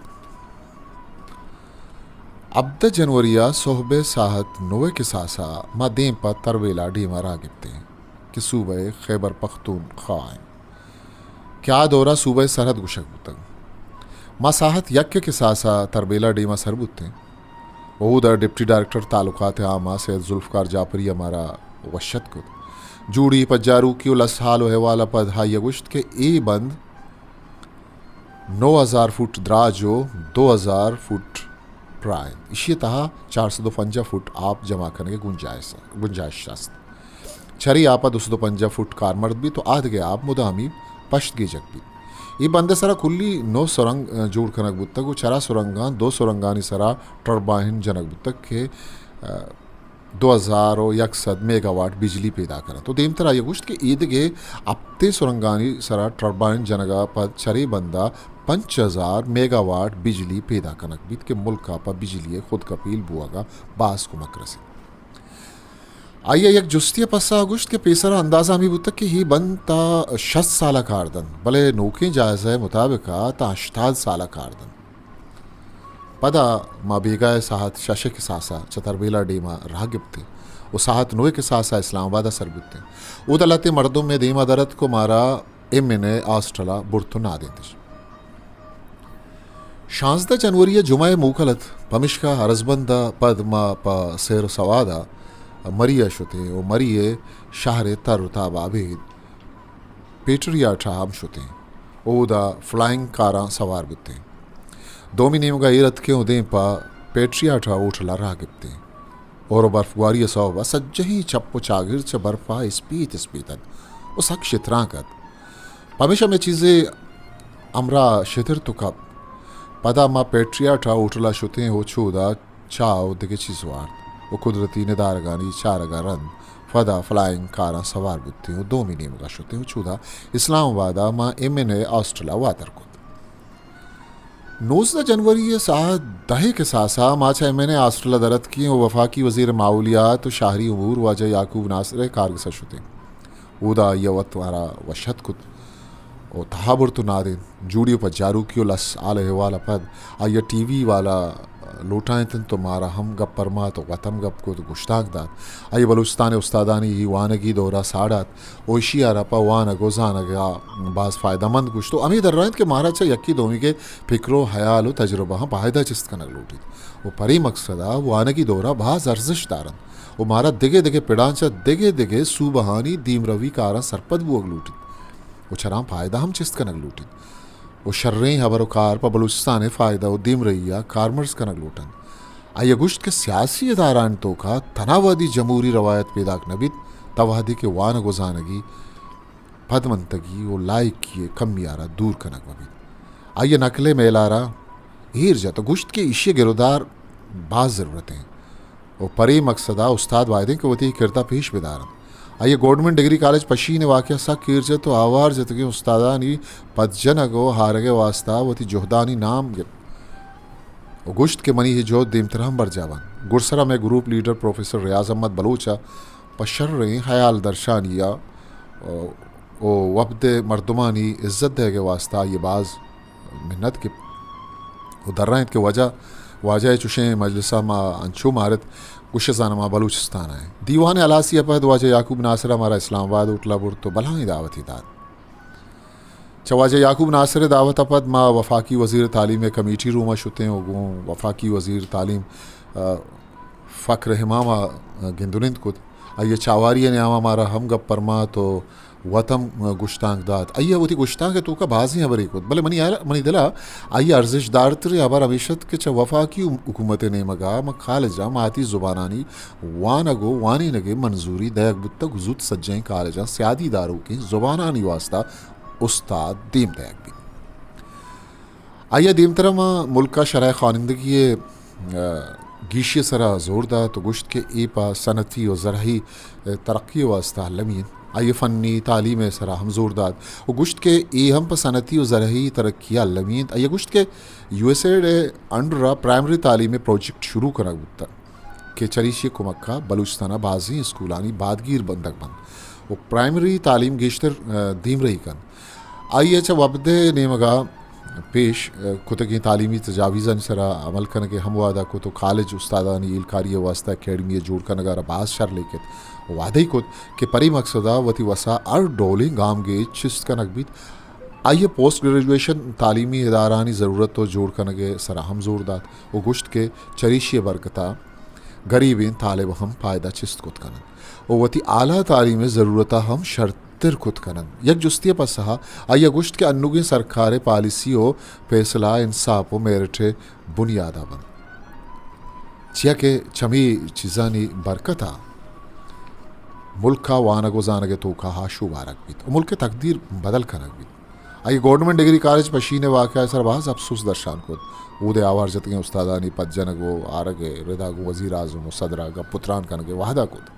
ہبدہ جنوری ءَ سہب ءِ ساعت نو ءِ کساس ءَ ما دیم پہ ترویل ءَ ڈیم ءَ راہ گپتیں۔ کہ صوبہ خیبر پختونخوا انت کہ آ دورا صوبہ سرحد گوشگ بوتگ۔ ما ساعت یک ءِ کساسا تربیلا ڈیما سر بوتیں۔ اودا ڈپٹی ڈائریکٹر تعلقات عامہ سید ذوالفقار جعفری ءَ مارا وش اتک کت۔ جوڑی پجاروکی و لس حال و احوال ءَ پد آئی ءَ گوشت کہ اے بند نو ہزار فٹ دراج و دو ہزار فٹ پراہ انت۔ ایشی ءِ تہا چار سد و پنجاہ فٹ آپ جمع کنگ ءِ گنجائش، گنجائش است۔ چرے آپ ءَ دو سد و پنجاہ فٹ کارمرد بیت و آ دگہ آپ مدامی پشت گیجگ بیت۔ اے بند ءِ سرا کلی نو سرنگ، ءَ، جوڑ کنگ بوتگ و چرا سرنگاں دو سرنگانی سرا ٹربائن جنگ بوتگ کہ، ءَ، دو ہزار و یک سد میگاواٹ بجلی پیدا کنت۔ و دیمتر آئی ءَ گوشت کہ ایدگہ ہپتیں سرنگانی سرا ٹربائن جنگ ءَ پد چرے بند ءَ پنچ ہزار میگاواٹ بجلی پیدا کنگ بیت کہ ملک ءَ پہ بجلی ءِ خود کپیل بوگ ءَ باز کمک رسیت۔ آئی ءَ یک جستی ءِ پسہ ءَ گوشت کہ پیسرا اندازہ ہمے بوتگ کہ اے بند تا شست سال ءَ کار دنت، بلے نوکیں جائزہ ءِ مطابق ءَ تا ہشتاد سال ءَ کار دنت۔ پدا ما بیگاہ ءَ ساعت شش ءِ کساسا چہ تربیلا ڈیما راہ گپتیں و ساعت نو ءِ کساسا اسلام آباد ءَ سر بوتیں۔ اودا لہتیں مردم مئے دیما در اتک و مارا ایم این اے ہاسٹل ءَ برت و نادینتش۔ شانزدہ جنوری ءَ جمعہ ءِ موکل ات، پمشکا ہرزبند ءَ پد ما پہ سیر و سواد ءَ مری ءَ شتیں و مری ءِ شہر ءِ تر و تاب ءَ ابید پیٹریاٹ ءَ ہم شتیں۔ اودا فلائنگ کاراں سوار بوتیں۔ دومی نیمگ ءَ ایر اتکیں و دیم پہ پیٹریاٹ ءِ ہوٹل ءَ راہ گپتیں۔ ہور و برفگواری ءِ سوب ءَ سجہیں چپ و چاگرد چہ برف ءَ اسپیت اسپیت ات و سک شترانک ات۔ پمیشا مئے چیزے ہمراہ شترت و کپت۔ پدا ما پیٹریاٹ ءِ ہوٹل ءَ شتیں و چودا چاہ و دگہ چیز وارت و قدرتی ندارگانی چارگ ءَ رند پدا فلائنگ کاراں سوار بوتیں و دومی نیمگ ءَ شتیں و چودا اسلام آباد ءَ ما ایم این اے ہاسٹل ءَ واتر کت۔ نوزدہ جنوری ءِ ساعت دہ ءِ کساسا ما چہ ایم این اے ہاسٹل ءَ در اتکیں و وفاقی وزیر ماحولیات و شہری امور واجہ یعقوب ناصر ءِ کارگس ءَ شتیں۔ اودا آئی ءَ وت مارا وش اتک کت و تہا برت و نادینت۔ جوڑی و پجاروکی و لس حال احوال ءَ پد آئی ءَ ٹی وی والا لوٹائینت انت و مارا ہم گپ پرمات و وت ہم گپ کت و گشتانک دات۔ آئی ءَ بلوچستان ءِ استادانی اے وانگی دور ءَ ساڑات و ایشی ءَ را پہ وانگ و زانگ ءَ باز فائدہ مند گوشت و ہمے درائینت کہ مارا چہ یکے دومیگ ءِ پکر و ہیال و تجربہاں پائدہ چست کنگ لوٹیت و پرے مقصد ءَ وانگی دور ءَ باز ارزشت دارنت و مارا دگہ دگہ پڑاں چہ دگہ دگہ صوبہانی دیمروی کاراں سرپد بوگ لوٹیت و چراں پائدہ ہم چست کنگ لوٹیت و شریں ہبر و کار پہ بلوچستان ءِ فائدہ و دیمرئی ءَ کارمرز کنگ لوٹنت۔ آئی ءَ گوشت کہ سیاسی ادارہانی توکا تنا وہدی جمہوری روایت پیداک نہ بیت، تا وہدی کہ وانگ و زانگی پدمنتگی و لائکی ءِ کمی ءَ را دور کنگ مہ بیت۔ آئی ءَ نقل ءِ میل ءَ را ایر جت و گوشت کہ ایشی ءِ گرودار باز ضرورت انت و پرے مقصد ءَ استاد بایدیں کہ وتی کرد ءَ پیش بدارنت۔ آئی ءَ گورنمنٹ ڈگری کالج پشین ءِ واقعہ سک ایر جت و آوار جتگیں استادانی پدجنگ و ہارگ ءِ واستہ وتی جہدانی نام گپت و گوشت کہ منی اے جہد دیمتر ہم برجاہ بنت۔ گڈسرا مئے گروپ لیڈر پروفیسر ریاض احمد بلوچ ءَ پہ شریں ہیال درشانی ءَ و وپد ءِ مردمانی عزت دئیگ ءِ واستہ آئی ءَ باز منت گپت و درائینت کہ واجہ، واجہ ءِ چشیں مجلس ءَ ما انچو مارت گوش زاناں ما بلوچستان ءَ ایں۔ دیوان ہلاسی ءَ پد واجہ یعقوب ناصر ءَ مارا اسلام آباد ہوٹل ءَ برت و بلاہیں دعوتے دات۔ چہ واجہ یعقوب ناصر ءِ دعوت ءَ پد ما وفاقی وزیر تعلیم ءِ کمیٹی روم ءَ شتیں و گوں وفاقی وزیر تعلیم، ءَ، فخر امام ءَ گندنند کت۔ آئی ءَ چاواری ءِ نیام ءَ مارا ہم گپ پرمات و وت ہم گشتانک دات۔ آئی ءَ وتی گشتانک ءِ توکا بازیں ہبرے کت، بلے منی ہیال، منی دل ءَ آئی ءِ ارزشت دارتریں ہبر ہمیش ات کہ چہ وفاقی حکومت ءِ نیمگ ءَ ما کالجاں ماتی زبانانی وانگ و وانینگ ءِ منظوری دئیگ بوتگ و زوت سجہیں کالجاں سیادی داروکیں زبانانی واستہ استاد دیم دئیگ بیت۔ آئی ءَ دیمتر ءَ ماں ملک ءَ شرح خوانندگی ءِ، ءَ، گیشی ءِ سرا زور دات و گوشت کہ اے پہ صنعتی و زرعی، ءَ، ترقی ءِ واستہ المی انت۔ آئی ءَ فنی تعلیم ءِ سرا ہم زور دات و گوشت کہ اے ہم پہ صنعتی و زرعی ترقی ءَ المی انت۔ آئی ءَ گوشت کہ یو ایس ایڈ ءِ انڈر ءَ پرائمری تعلیم ءِ پروجیکٹ شروع کنگ بوتگ کہ چریشی ءِ کمک ءَ بلوچستان ءَ بازیں اسکولانی بادگیر بندگ بنت و پرائمری تعلیم گیشتر، ءَ، دیمرئی کنت۔ آئی ءَ چہ وپد ءِ نیمگ ءَ پیش، ء، کتگیں تعلیمی تجاویزانی سرا عمل کنگ ء ہم وعدہ کت و کالج استادانی ہیلکاری ء واستہ اکیڈمی ء جوڑ کنگ ء را باز شر لیکت و وعدہ ئی کت کہ پرے مقصد ء وتی وسا ہر ڈولیں گامگیج چست کنگ بیت۔ آئی ء پوسٹ گریجویشن تعلیمی ادارہانی ضرورت و جوڑ کنگ ء سرا ہم زور دات و گوشت کہ چریشی ء برکت ء گریبیں طالب ہم پائدہ چست کت کن انت و وتی اعلی تعلیم ء ضرورت ء ہم شرتر کت کن انت۔ یک جستی ء پسہ ء آئی ء گوشت کہ انوگیں سرکار ء پالیسی و پیسلہ انصاف و میرٹ ء بنیاد ء بنت، چیا کہ چمی چیزانی برکت ء ملک ء وانگ و زانگ ء توکا آشوب آرگ بیت و ملک ء تقدیر بدل کنگ بیت۔ آئی ء گورنمنٹ ڈگری کالج پشین ء واقعہ ء سر باز افسوس درشان کت۔ اود ء آوار جتگیں استادانی پد جنگ و آرگ ء ردا گوں وزیر اعظم و صدر ء گپ و تران کنگ ء وعدہ کت۔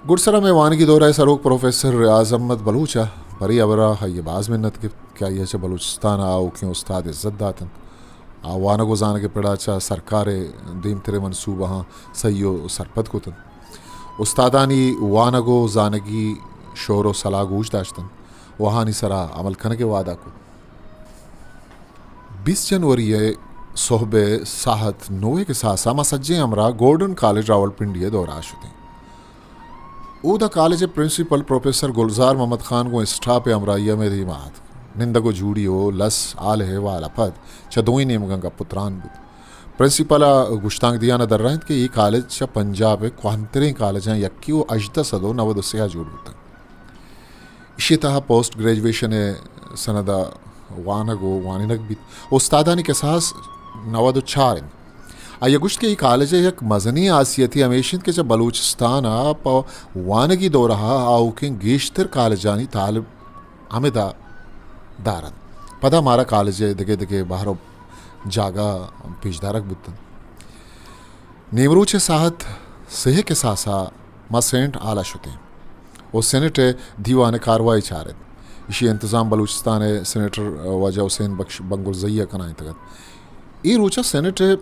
گڈسرا مئے وانگی دورہ ء سروک پروفیسر ریاض احمد بلوچ ء پرے ہبرا آئی ء باز منت گپت کہ آئی ء چہ بلوچستان ء آؤکیں استاد عزت دات انت۔ آ وانگ و زانگ ء پڑا چہ سرکار ء دیمتریں منصوبہاں سہی و سرپد کت انت۔ استادانی وانگ و زانگی شور و سلاہ گوش داشت انت و آہانی سرا عمل کنگ ء وعدہ کت۔ بیست جنوری ء سہب ء ساعت نوے کساسا ما سجیں ہمراہ گورڈن کالج راولپنڈی ء دورہ ء شتیں۔ اودا کالج ء پرنسپل پروفیسر گلزار محمد خان گوں اسٹاپ ء ہمراہی ء مئے دیما اتک۔ نندگ و جوڑی و لس آل احوال ء پد چہ دوئیں نیمگاں گپ و تران بوت۔ پرنسپل ء گشتانک دیان ء درائینت کہ اے کالج چہ پنجاب ء کوہنتریں کالجاں یکے و ہژدہ سد و نود و سے ء جوڑ بوتگ۔ ایشی ء تہا پوسٹ گریجویشن ء سند ء وانگ و وانینگ بیت۔ استادانی کساس نود و چار انت۔ آئی ء گوشت کہ اے کالج ء یک مزنیں حاصیتے ہمیش انت کہ چہ بلوچستان ء پہ وانگی دورہ ء آؤکیں گیشتر کالجانی طالب ہمدا دار انت۔ پدا مارا کالج ء دگہ دگہ بہر و جاگہ پیش دارگ بوت انت۔ نیمروچ ء ساعت سہ ء کساسا ما سینٹ ہال ء شتیں و سینٹ ء دیوان ء کاروائی چارت۔ ایشی ء انتظام بلوچستان ء سینیٹر واجہ حسین بخش بنگلزئی ء کنائینتگ ات۔ اے روچ ء سینٹ ء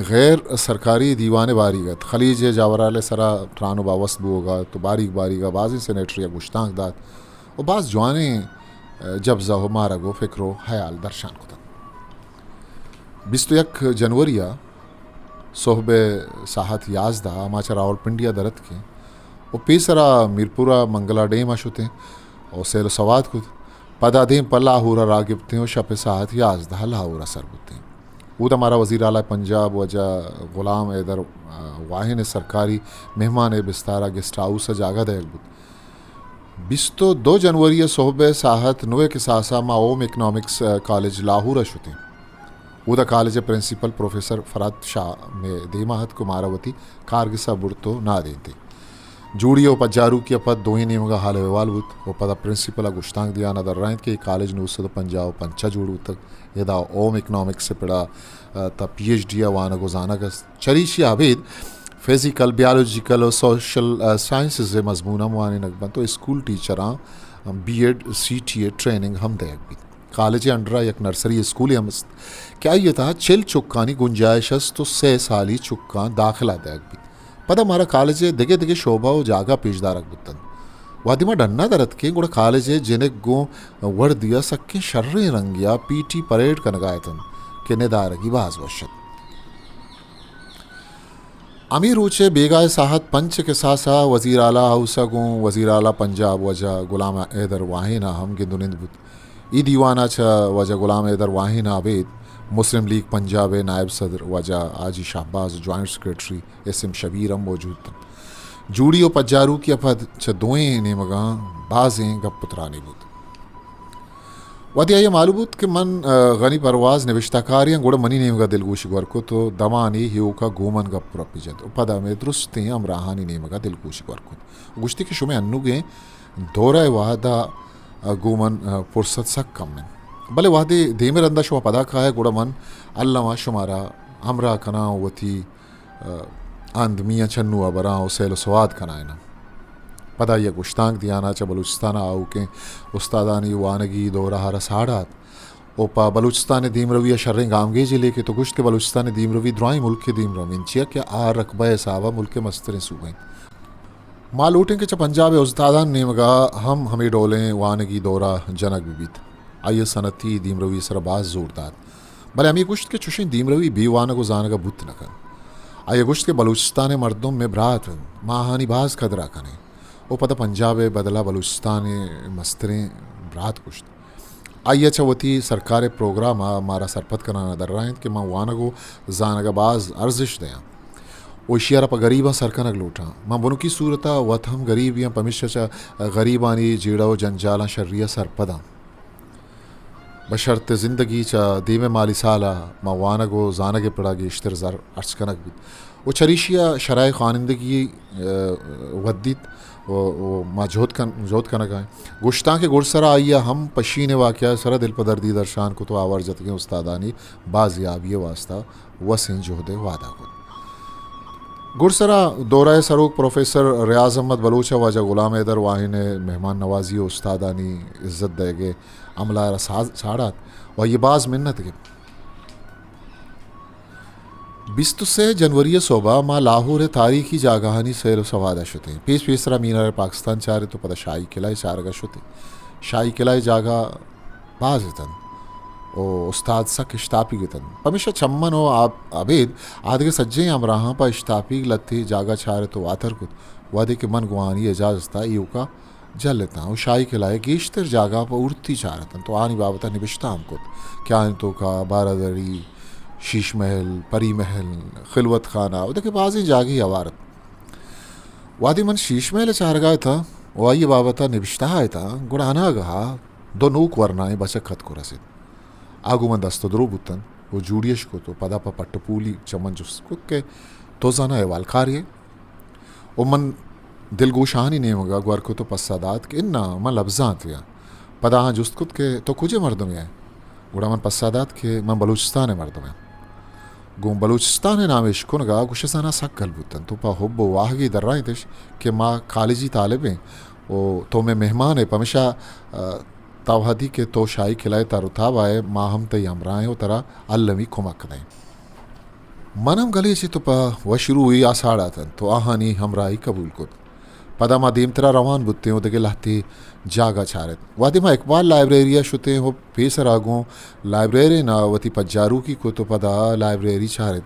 غیر سرکاری دیوان ء باریگ ات۔ خلیج ء جاورال ء سرا تران و باوست بوگ ء ات و باریگ باریگ ء بازیں سینیٹر ء گشتانک دات و باز جوانیں جبزہ و مارگ و فکر و حیال درشان کتگ۔ بیست و یک جنوری ء سہب ء ساعت یازدہ ء ما چہ راولپنڈی ء در اتکیں و پیسرا میرپور ء منگلا ڈیم ء شتیں و سیل و سواد کت۔ پدا دیم پہ لاہور ء راہ گپتیں و شپ ء ساعت یازدہ ء لاہور ء سر بوتیں۔ اودا مارا وزیر اعلی پنجاب واجہ غلام حیدر واہین ء سرکاری مہمان ء بستار ء گیسٹ ہاؤس ء جاگہ دئیگ بوت۔ بیست و دو جنوری ء سہب ء ساعت نوے کساسا ما ہوم اکنامکس کالج لاہور ء شتیں۔ اودا کالج ء پرنسپل پروفیسر فرات شاہ مئے دیما اتک و مارا وتی کارگس ء برت و نادینت۔ جوڑی و پجاروکی ء پد دوئیں نیمگا حال احوال بوت و پدا پرنسپل ء گشتانک دیان ء درائینت کہ اے کالج نو سد و پنجاہ و پنچ ء جوڑ بوتگ۔ ادا ہوم اکنامکس ء پڑا، ء، تا پی ایچ ڈی ء وانگ و زانگ است۔ چریشی ء ابید فزیکل، بیالوجیکل و سوشل، ء، سائنسز ء مضمون ہم وانینگ بنت و اسکول ٹیچراں بی ایڈ، سی ٹی ء ٹریننگ ہم دئیگ بیت۔ کالج ء انڈرا یک نرسری اسکولے ہم است کہ آئی ء تہا چل چکانی گنجائش است و سئے سالی چکاں داخلہ دئیگ بیت۔ پدا مارا کالج ء دگہ دگہ شعبہ و جاگہ پیش دارگ بوت انت۔ وہدے ما ڈنا در اتکیں گڑا کالج ء جنک گوں وردی ء سکیں شریں رنگے ء پی ٹی پریڈ کنگا اتنت کہ ندارگی باز وش ات۔ ہمے روچ ء بیگاہ ء ساعت پنچ ء کساس ء وزیر اعلی ہاؤس ء گوں وزیر اعلی پنجاب واجہ غلام حیدر واہین ء ہم گند و نند بوت۔ اے دیوان ء چہ واجہ غلام حیدر واہین ء ابید مسلم لیگ پنجاب ء نائب صدر واجہ حاجی شہباز، جوائنٹ سیکرٹری ایس ایم شبیر ہم موجود اتنت۔ جوڑی و پجاروکی ء پد چہ دوئیں نیمگاں بازیں گپ و ترانے بوت۔ وہدے آئی ء معلوم بوت کہ من، ء، غنی پرواز نبشتہ کارے آں، گڑا منی نیمگ ء دلگوشی گور کت و دمانے ایوک ء گوں من گپ و رپے جت و پدا مئے درستیں ہمراہانی نیمگ ء دلگوشی گور کت و گوشتی کہ شمئے انوگیں دورہ ء وہد ء گوں من، ء، پرست سک کم انت، بلے وہدے دیم ء رند ء شما پدا کائے گڑا من الم ء شمارا ہمراہ کناں و وتی، ء، ہند میاں چنو ء براں و سیل و سواد کنائیناں۔ پدا آئی ء گشتانک دیان ء چہ بلوچستان ء آؤکیں استادانی وانگی دورہ ء را ساڑات و پہ بلوچستان ء دیمروی ء شریں گامگیجے لیکت و گوشت کہ بلوچستان ء دیمروی درائیں ملک ء دیمروی انت، چیا کہ آ رقبہ ء حساب ء ملک ء مستریں صوبہ انت۔ ما لوٹیں کہ چہ پنجاب ء استادان نیمگا ہم ہمے ڈولیں وانگی دورہ جنگ بہ بیت۔ آئی ء صنعتی دیمروی ء سرا باز زور دات، بلے ہمے گوشت کہ چوشیں دیمروی بے وانگ و زانگ ء بوت نہ کنت۔ آئی ء گوشت کہ بلوچستان ء مردم مئے برات انت، ما آہانی باز قدر ء کنیں۔ و پدا پنجاب ء بدل ء بلوچستان ء مستریں برات گوشت۔ آئی ء چہ وتی سرکار ء پروگرام ء مارا سرپد کنان ء درائینت کہ من وانگ و زانگ ء باز ارزشت دیاں و ایشی ء را پہ گریباں سر کنگ لوٹاں۔ من بنکی صورت ء وت ہم گریبے آں، پمیشا چہ گریبانی جیڑہ و جنجالاں شری ء سرپد آں۔ بہ شرط زندگی چہ دیم ء مالی سال ء ما وانگ و زانگ ء پڑا گیشتر زر ہرچ کنگ بیت و چریشی ء شرح خوانندگی، ء، ودیت و، و ما جہد کن-، جہد کنگ ء ایں۔ گوشتاں کہ گڈسرا آئی ء ہم پشین ء واقعہ ء سرا دلپدردی درشان کت و آوار جتگیں استادانی بازیابی ء واستہ وسیں جہد ء وعدہ کت۔ گڈسرا دورہ ء سروک پروفیسر ریاض احمد بلوچ ء واجہ غلام حیدر واہین ء مہمان نوازی و استادانی عزت دئیگ ء عملہ ء را ساز-، ساڑات و آئی ء باز منت گپت۔ بیست و سے جنوری ء صبح ء ما لاہور ء تاریخی جاگہانی سیل و سواد ء شتیں۔ پیش پیسرا مینار پاکستان چارت و پدا شاہی قلعہ ء چارگ ء شتیں۔ شاہی قلعہ ء جاگہ باز اتنت و استاد سک اشتاپیگ اتنت۔ پمیشا چمن و آب-، ابید آدگہ سجہیں ہمراہاں پہ اشتاپیگ لہتے جاگہ چارت و واتر کت۔ وہدے کہ من گوں آہانی اجازت ء ایوکا جل اتاں و شاہی قلعہ ء گیشتر جاگہ پہ ہورتی چارتنت و آہانی بابت ء نبشتہ ہم کت کہ آہانی توکا بارادری، شیش محل، پری محل، خلوت خانہ و دگہ بازیں جاگہے ہوار ات۔ وہدے من شیش محل ء چارگا اتاں و آئی ء بابت ء نبشتہ ء اتاں، گڑا اناگہ ء دو نوک ورنائیں بچک اتک و رست۔ آ گوں من دست و درو بوتنت و جوڑی اش کت و پدا پہ پٹ و پولی چہ من جست کت کہ تو زاناں احوالکارے ئے؟ و من دلگوش آہانی نیمگ ء گور کت و پسہ دات کہ اناں، من لبزانتے آں۔ پدا آہاں جست کت کہ تو کجے مردمے ئے؟ گڑا من پسہ دات کہ من بلوچستان ء مردم آں۔ گوں بلوچستان ء نام اشکنگ ء گوش زاناں سک گل بوتنت و پہ حب و واہگی درائینتش کہ ما کالجی طالب ایں و تو مئے مہمان ئے، پمیشا، ء، تا وہدی کہ تو شاہی قلعہ ء تر و تاب ء ئے، ما ہم تئی ہمراہ ایں و ترا المی کمک دئیں۔ من ہم گلے چہ تو پہ وش روئی آ ساڑاتنت و آہانی ہمراہی قبول کت۔ پدا ما دیمترا روان بوتیں و دگہ لہتے جاگہ چارت۔ وہدے ما اقبال لائبریری ء شتیں و پیسرا گوں لائبریرین ء وتی پجاروکی کت و پدا لائبریری چارت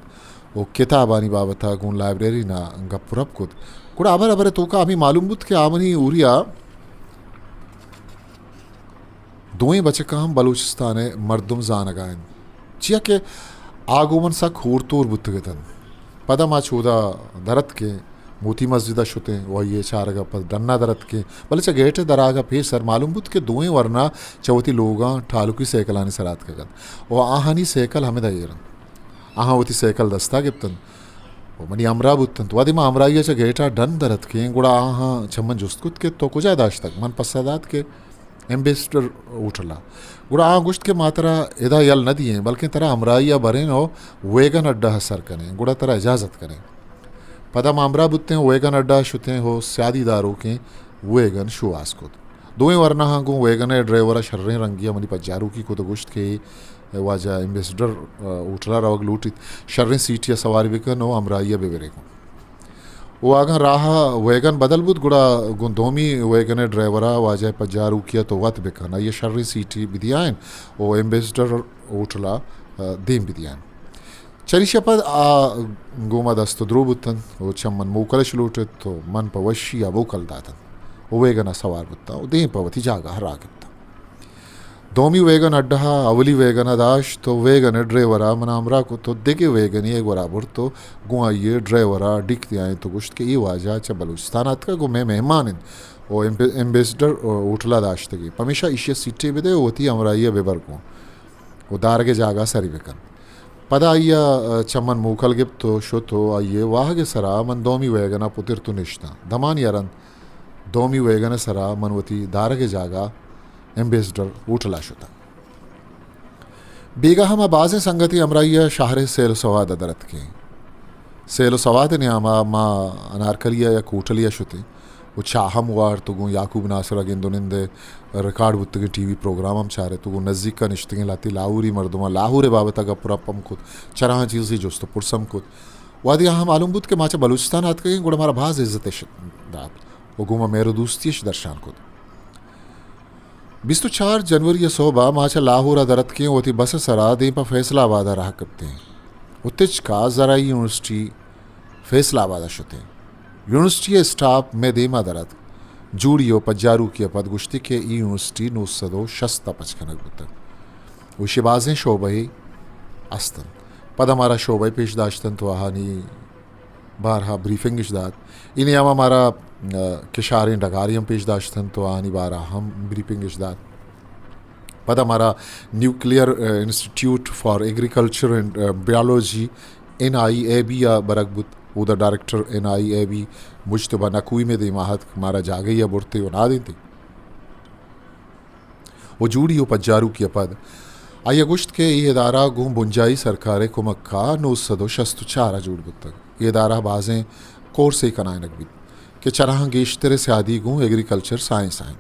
و کتابانی بابت ء گوں لائبریرین ء گپ و رپ کت، گڑا ہبر ہبر ء توکا ہمے معلوم بوت کہ آ منی ہوریا دوئیں بچکاں ہم بلوچستان ء مردم زانگ ء انت، چیا کہ آ گوں من سک ہور تور بوتگ اتنت۔ پدا ما چودا در اتکیں، موتی مسجد ء شتیں و آئی ء چارگ ء پد ڈن ء در اتکیں، بلے چہ گیٹ ء در آگ ء پیسر معلوم بوت کہ دوئیں ورنا چہ وتی لوگاں ٹالکی سائیکلانی سرا اتکگ انت و آہانی سائیکل ہمدا ایر انت۔ آہاں وتی سائیکل دستا گپتنت و منی ہمراہ بوتنت۔ وہدے ما ہمراہی ء چہ گیٹ ء ڈن در اتکیں، گڑا آہاں چہ من جست کت کہ تو کجا داشتگ؟ من پسہ دات کہ ایمبیسڈر ہوٹل ء۔ گڑا آہاں گوشت کہ ما ترا ادا یل نہ دییں، بلکیں ترا ہمراہی ء بریں و ویگن اڈہ ء سر کنیں، گڑا ترا اجازت کنیں۔ پدا ما ہمراہ بوتیں و ویگن اڈہ ء شتیں و سیادی داروکیں ویگن شوہاز کت۔ دوئیں ورناہاں گوں ویگن ء ڈرائیور ء شریں رنگی ء منی پجاروکی کت و گوشت کہ اے واجہ ایمبیسڈر، ء، ہوٹل ء روگ لوٹیت، شریں سیٹی ء سواری بکن و ہمراہی ء ببرے گوں۔ و اگاں راہ ء ویگن بدل بوت، گڑا گوں دومی ویگن ء ڈرائیور ء واجہ ء پجاروکی ء تو وت بکن، آئی ء شریں سیٹی بدیائین و ایمبیسڈر ہوٹل ء دیم بدیائین۔ چریشی ء پد آ گوں ما دست و درو بوتنت و چہ من موکل اش لوٹت و من پہ وشی ء موکل داتنت و ویگن ء سوار بوتاں و دیم پہ وتی جاگہ ء راہ گپتاں۔ دومی ویگن اڈہ ء اولی ویگن ء داشت و ویگن ء ڈرائیور ء منا ہمراہ کت و دگہ ویگنے ء گورا برت و گوں آئی ء ڈرائیور ء ڈیک دیائینت و گوشت کہ اے واجہ چہ بلوچستان ء اتکگ و مئے مہمان انت و ایمب-، ایمبیسڈر ہوٹل ء داشتگی، پمیشا ایشی ء سیٹے بدے و وتی ہمراہی ء ببر گوں و دارگ ء جاگہ ء سری بکن۔ پدا آئی ء چہ من موکل گپت و شت و آئی ء واہگ ء سرا من دومی ویگن ء پترت و نشتاں۔ دمانے ء رند دومی ویگن ء سرا من وتی دارگ ء جاگہ ایمبیسڈر ہوٹل ء شتاں۔ بیگاہ ء ما بازیں سنگتی ہمراہی ء شہر ء سیل و سواد ء در اتکیں۔ سیل و سواد ء نیام ء ما انارکلی ء یک ہوٹلے ء شتیں و چاہ ہم وارت و گوں یعقوب ناصر ء گند و نند ء ریکارڈ بوتگیں ٹی وی پروگرام ہم چارت و گوں نزیک ء نشتگیں لہتے لاہوری مردماں لاہور ء بابت ء گپ و رپ ہم کت، چراہاں چیزے جست و پرس ہم کت۔ وہدے آہاں معلوم بوت کہ ما چہ بلوچستان ء اتکگیں، گڑا مارا باز عزت اش دات و گوں ما مہر و دوستی اش درشان کت۔ بیست ءُ چار جنوری ءِ سہب ءَ ما چہ لاہور ءَ در اتکیں، وتی بس ءِ سرا دیم پہ فیصل آباد ءَ راہ کپتیں ءُ تچک ءَ زرعی یونیورسٹی فیصل آباد ءَ شتیں۔ یونیورسٹی ءِ اسٹاف مئے دیم ءَ در اتک۔ جوڑی ءُ پجاروکی ءَ پد گوشتی کہ اے یونیورسٹی نو سد ءُ شست ءَ پچ کنگ بوتگ ءُ ایشی ءِ بازیں شعبہ است انت۔ پدا مارا شعبہ پیش داشت انت ءُ آہانی بارہ ءَ بریفنگ اش دات۔ اے نیام ءَ مارا، آ، کشاریں ڈگارے ہم پیش داشت انت ءُ آہانی بارہ ءَ ہم بریفنگ اش دات۔ پدا مارا نیوکلیئر، آ، انسٹیٹیوٹ فار ایگریکلچر اینڈ، آ، بائیولوجی، این آئی اے بی ءَ برگ بوت۔ اودا ڈائریکٹر این آئی اے بی مجتبیٰ نقوی مئے دیم ءَ اتک، مارا جاگہے ءَ برت ءُ نادینت۔ ءُ جوڑی ءُ پجاروکی ءَ پد آئی ءَ گوشت کہ اے ادارہ گوں بنجاہی سرکار ءِ کمک ءَ نو سد ءُ شست ءُ چار ءَ جوڑ بوتگ۔ اے ادارہ ءَ بازیں کورسے کنائینگ بیت کہ چراہاں گیشتر ءِ سیادی گوں ایگریکلچر سائنس ءَ انت۔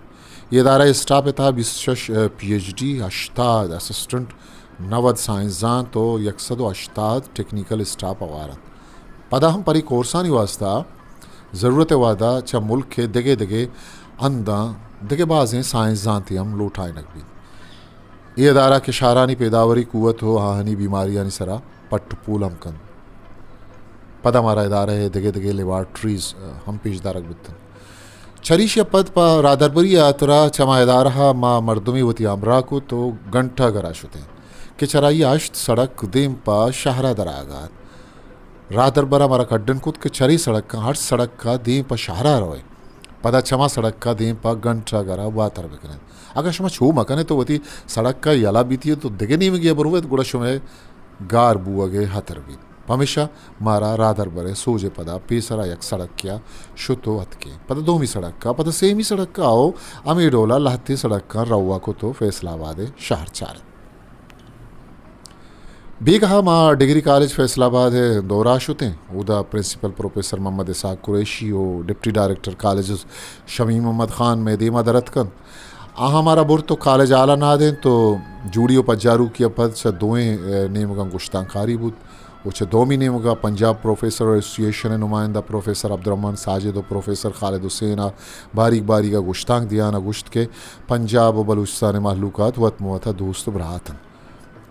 اے ادارہ ءِ اسٹاپ ءِ تہا بیست ءُ شش پی ایچ ڈی، ہشتاد اسسٹنٹ، نود سائنسدان ءُ یک سد ءُ ہشتاد ٹیکنیکل اسٹاپ ہوار انت۔ پدا ہم پرے کورسانی واسطہ ضرورت ءِ وہدا چہ ملک ءِ دگہ دگہ ہنداں دگہ بازیں سائنسدانتے ہم لوٹائینگ بیت۔ اے ادارہ کشارانی پیداوری قوت ءُ آہانی بیماریانی سرا پٹ ءُ پول ہم کنت۔ پدا مارا ادارہ ءِ دگہ دگہ لیبارٹریز، آ، ہم پیش دارگ بوت انت۔ چریشی ءَ پد پہ راہدربری ءِ ہاترا چہ ما ادارہ ءَ ما مردمے وتی ہمراہ کت ءُ گھنٹہ گھر ءَ شتیں کہ چرائی ءَ ہشت سڑک دیم پہ شہر ءَ در آیگ ءَ ات۔ راہدربر ءَ مارا کڈن کت کہ چرے سڑکاں، ہر سڑک ءَ دیم پہ شہر ءَ روئے، پدا چما سڑک ءَ دیم پہ گھنٹہ گھر ءَ واتر بکنئے۔ اگاں شما چو مکنئے تو وتی سڑک ءَ یلہ بیتی تو دگہ نیمگے ءَ بروئے، گڑا شمئے گار بوگ ءِ ہتر بیت۔ پمیشا مارا راہدربر ءِ سوج ءِ پدا پیسرا یک سڑکے ءَ شت ءُ اتکیں۔ پدا دومی سڑک ءَ، پدا سیمی سڑک ءَ ءُ ہمے ڈول ءَ لہتے سڑکاں روا کت ءُ فیصل آباد ءِ شہر چارت۔ بیگاہ ءَ ما ڈگری کالج فیصل آباد ءِ دورہ ءَ شتیں۔ اودا پرنسپل پروفیسر محمد اسحاق قریشی ءُ ڈپٹی ڈائریکٹر کالجز شمیم محمد خان مئے دیم ءَ در اتک انت۔ آہاں مارا برت ءُ کالج ہال ءَ نادینت ءُ جوڑی ءُ پجاروکی ءَ پد چہ دوئیں، اے، نیمگاں گشتانکاری بوت ءُ چہ دومی نیمگ ءَ پنجاب پروفیسر ایسوسی ایشن ءِ نمائندہ پروفیسر عبدالرحمن ساجد ءُ پروفیسر خالد حسین ءَ باریک باریک ءَ گشتانک دیان ءَ گوشت کہ پنجاب ءُ بلوچستان ءِ مہلوکات وت مہ وت ءَ دوست ءُ برات انت۔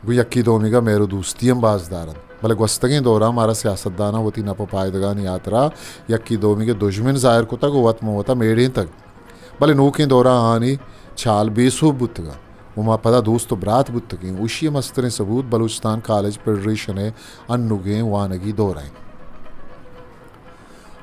گوں یکے دومیگ ءَ مہر ءُ دوستی ہم باز دار انت، بلے گوستگیں دوراں مارا سیاستداناں وتی نپ ءُ پائدگانی ہاترا یکے دومیگ ءِ دژمن ظاہر کتگ ءُ وت مہ وت ءَ میڑینتگ، بلے نوکیں دوراں آہانی چال بے سوب بوتگ انت ءُ ما پدا دوست ءُ برات بوتگیں۔ ایشی ءِ مستریں ثبوت بلوچستان کالج فیڈریشن ءِ انوگیں وانگی دور انت۔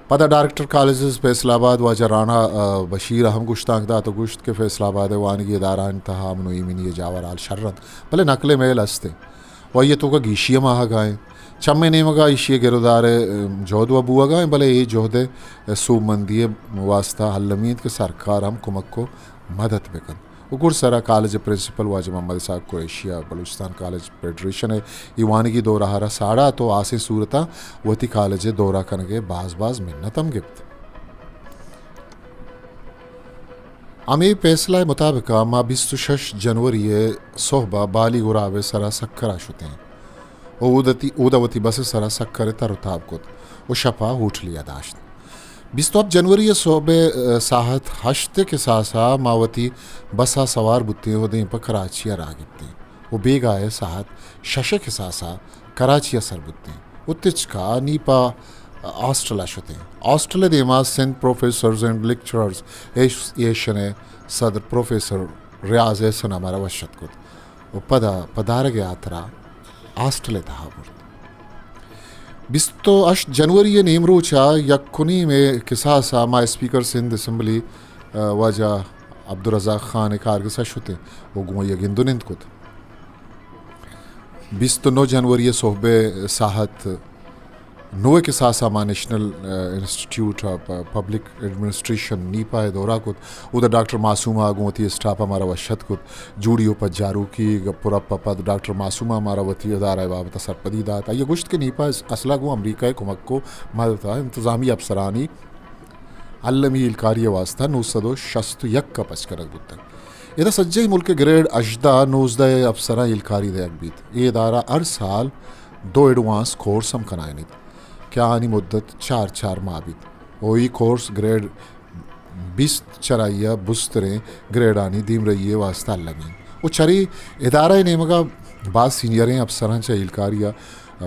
پدا ڈائریکٹر کالجز فیصل آباد واجہ رانا، آ، بشیر ءَ ہم گشتانک دات ءُ گوشت کہ فیصل آباد ءِ وانگی ادارہانی تہا امن ءُ ایمنی ءِ جاور حال شر انت، بلے نقل ءِ میل است انت ءُ آئی ءِ توکا گیشی ہم آہگا انت۔ چمے نیمگا ایشی ءِ گرودار ءِ، آ، جہد ءُ بوہگا انت، بلے اے جہد ءِ سوبمندی ءِ واسطہ المی انت کہ سرکار ہم کمک ءُ مدد بکنت۔ ءُ گڈسرا کالج ءِ پرنسپل واجہ محمد اسحاق قریشی ءَ بلوچستان کالج فیڈریشن ءِ اے وانگی دورہ ءَ را ساڑات ءُ ہاسیں صورت ءَ وتی کالج ءِ دورہ کنگ ءِ باز باز منت ہم گپت۔ ہمے پیسلہ ءِ مطابق ءَ ما بیست ءُ شش جنوری ءِ سہب ءَ بالی گراب ءِ سرا سکر ءَ شتیں ءُ اودتی-، اودا وتی بس ءِ سرا سکر ءِ تر ءُ تاب کت ءُ شپ ءَ ہوٹلے ءَ داشت۔ بیست ءُ ہپت جنوری ءِ سہب ءِ، ءَ، ساعت ہشت ءِ کساس ءَ ما وتی بس ءَ سوار بوتیں ءُ دیم پہ کراچی ءَ راہ گپتیں ءُ بیگاہ ءِ ساعت شش ءِ کساس ءَ کراچی ءَ سر بوتیں ءُ تچک ءَ نی پہ ہاسٹل ءَ شتیں۔ ہاسٹل ءِ دیما سندھ پروفیسرز اینڈ لیکچررز ایسوسی ایشن ءِ صدر پروفیسر ریاض احسن ءَ مارا وش اتک کت ءُ پدا پدارگ ءِ ہاترا ہاسٹل ءِ تہا برت۔ بیست ءُ ہشت جنوری ءِ نیمروچ ءَ یک ءُ نیم ءِ کساس ءَ ما اسپیکر سندھ اسمبلی، ءَ، واجہ عبدالرزاق خان ءِ کارگس ءَ شتیں ءُ گوں آئی ءَ گند ءُ نند کت۔ بیست ءُ نو جنوری ءِ سہب ءِ ساعت نو ءِ کساس ءَ ما نیشنل، ءَ، انسٹیٹیوٹ آف پبلک ایڈمنسٹریشن نیپا ءِ دورہ کت۔ اودا ڈاکٹر معصوم ءَ گوں وتی اسٹاپ ءَ مارا وش اتک کت۔ جوڑی ءُ پجاروکی گپ ءُ رپ ءَ پد ڈاکٹر معصوم ءَ مارا وتی ادارہ ءِ بابت ءَ سرپدی دات۔ آئی ءَ گوشت کہ نیپا اصل ءَ گوں امریکہ ءِ کمک ءُ مدت ءَ انتظامی افسرانی المی ہیلکاری ءِ واستہ نو سد ءُ شست ءُ یک ءَ پچ کنگ بوتگ۔ ادا سجہیں ملک ءِ گریڈ ہژدہ ءُ نوزدہ ءِ افسراں ہیلکاری دئیگ بیت۔ اے ادارہ ہر سال دو ایڈوانس کورس ہم کنائینیت کہ آہانی مدت چار چار ماہ بیت ءُ اے کورس گریڈ بیست چرائی ءَ بزتریں گریڈانی دیمرئی ءِ واستہ المی انت۔ و چرے ادارہ ءِ نیمگ ءَ باز سینئریں افسراں چہ ہیلکاری ءَ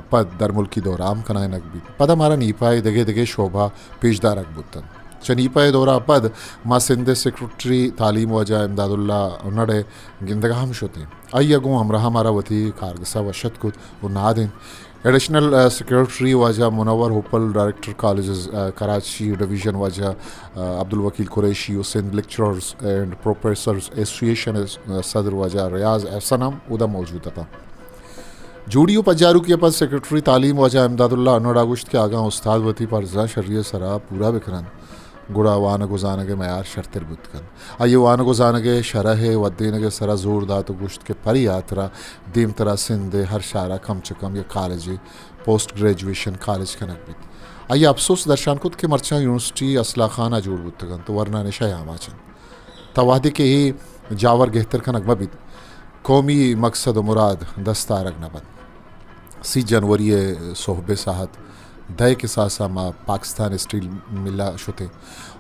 پد درملکی دورہ ہم کنائینگ بیت۔ پدا مارا نیپا ءِ دگہ دگہ شعبہ پیش دارگ بوت انت۔ چہ نیپا ءِ دورہ ءَ پد ما سندھ ءِ سیکرٹری تعلیم واجہ امداد اللہ انڑ ءِ گندگ ءَ ہم شتیں۔ آئی ءَ گوں ہمراہ ءَ مارا وتی کارگس ءَ وش اتک کت و نادینت۔ ایڈیشنل، آ، سیکرٹری واجہ منور ہوپل، ڈائریکٹر کالجز، آ، کراچی ڈویژن واجہ، آ، عبدالوکیل قریشی و سندھ لیکچررز اینڈ پروفیسرز ایسوسی ایشن ءِ، آ، صدر واجہ ریاض احسن ہم اودا موجود اتاں۔ جوڑی و پجاروکی ءَ پد سیکرٹری تعلیم واجہ امداد اللہ انڑ ءَ گوشت کہ اگاں استاد وتی پرزاں شری ءِ سرا پورا بکننت، گڑا وانگ و زانگ ءِ معیار شرتر بوت کنت۔ آئی ءَ وانگ و زانگ ءِ شرح ءِ ودینگ ءِ سرا زور دات و گوشت کہ پری ءِ ہاترا دیمترا سندھ ءِ ہر شہر ءَ کم چہ کم یک کالجے، پوسٹ گریجویشن کالج کنگ بیت۔ آئی ءَ اپسوس درشان کت کہ مرچاں یونیورسٹی اسلحہ خانہ جوڑ بوتگ انت و ورنا نشہ ءِ آماچ انت۔ تا وہدے کہ اے جاور گہتر کنگ مہ بیت، قومی مقصد و مراد دست آرگ نہ بنت۔ سی جنوری ءِ سہب ءِ ساعت دہ ءِ کساس ءَ ما پاکستان اسٹیل مل ءَ شتیں۔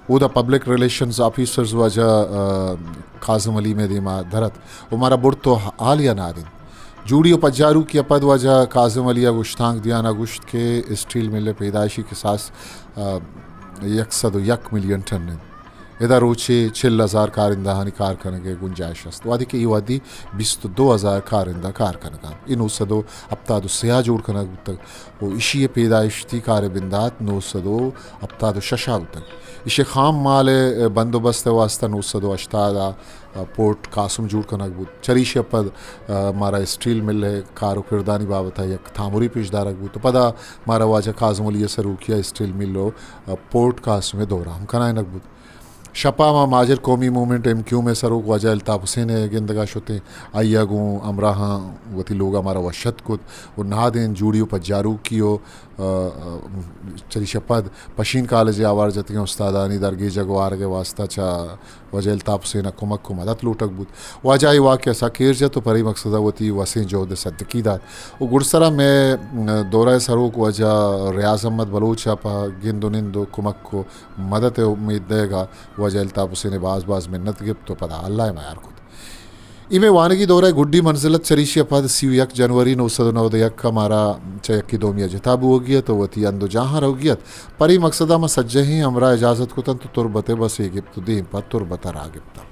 اودا پبلک ریلیشنز آفیسرز واجہ، آ، کاظم علی مئے دیما در ات و مارا برت و حالیہ نادینت۔ جوڑی و پجاروکی ءَ پد واجہ کاظم علی ءَ گشتانک دیان ءَ گوشت کہ اسٹیل مل ءِ پیدائشی کساس، آ، یک سد و یک ملین ٹن انت۔ ادا روچے چل ہزار کارندہانی کار کنگ ءِ گنجائش است۔ وہدے کہ اے وہدی بیست و دو ہزار کارندہ کار کنگ ءَ انت۔ اے نو سد و ہپتاد و سے ءَ جوڑ کنگ بوتگ و ایشی ءِ پیدائشتی کار ءِ بندات نو سد و ہپتاد و شش ءَ بوتگ۔ ایشی ءِ خام مال ءِ بندوبست ءِ واستہ نو سد و ہشتاد ءَ پورٹ قاسم جوڑ کنگ بوت۔ چریشی ءَ پد، آ، مارا اسٹیل مل ءِ کار و کردانی بابت ءَ یک تامرے پیش دارگ بوت و پدا مارا واجہ کاظم علی ءِ سروکی ءَ اسٹیل مل و، آ، پورٹ قاسم ءِ دورہ ہم کنائینگ بوت۔ شپ ءَ ما مہاجر قومی موومنٹ، ایم کیو ایم، ءِ سروک واجہ الطاف حسین ءِ گندگ ءَ شتیں۔ آئی ءَ گوں ہمراہاں وتی لوگ ءَ مارا وش اتک کت و نادینت۔ جوڑی و پجاروکی و، آ، آ، چریشی ءَ پد پشین کالج ءِ آوار جتگیں استادانی درگیجگ و آرگ ءِ واستہ چہ واجہ الطاف حسین ءَ کمک و مدد لوٹگ بوت۔ واجہ ءَ اے واقعہ سک ایر جت و پرے مقصد ءَ وتی وسیں جہد ءِ صدقی دات و گڈسرا مئے دورہ ءِ سروک واجہ ریاض احمد بلوچ ءَ پہ گند و نند و کمک و مدد ءِ امید دئیگ ءَ واجہ الطاف حسین ءِ باز باز منت گپت و پدا اللہ ءِ میار کت۔ اے مئے وانگی دورہ ءِ گڈی منزل ات۔ چریشی ءَ پد سی و یک جنوری نو سد و نود و یک ءَ مارا چہ یکے دومی ءَ جتا بوگی ات و وتی ہند و جاہاں روگی ات۔ پرے مقصد ءَ ما سجہیں ہمراہ اجازت کتنت و تربت ءِ بسے گپت و دیم پہ تربت ءَ راہ گپتاں۔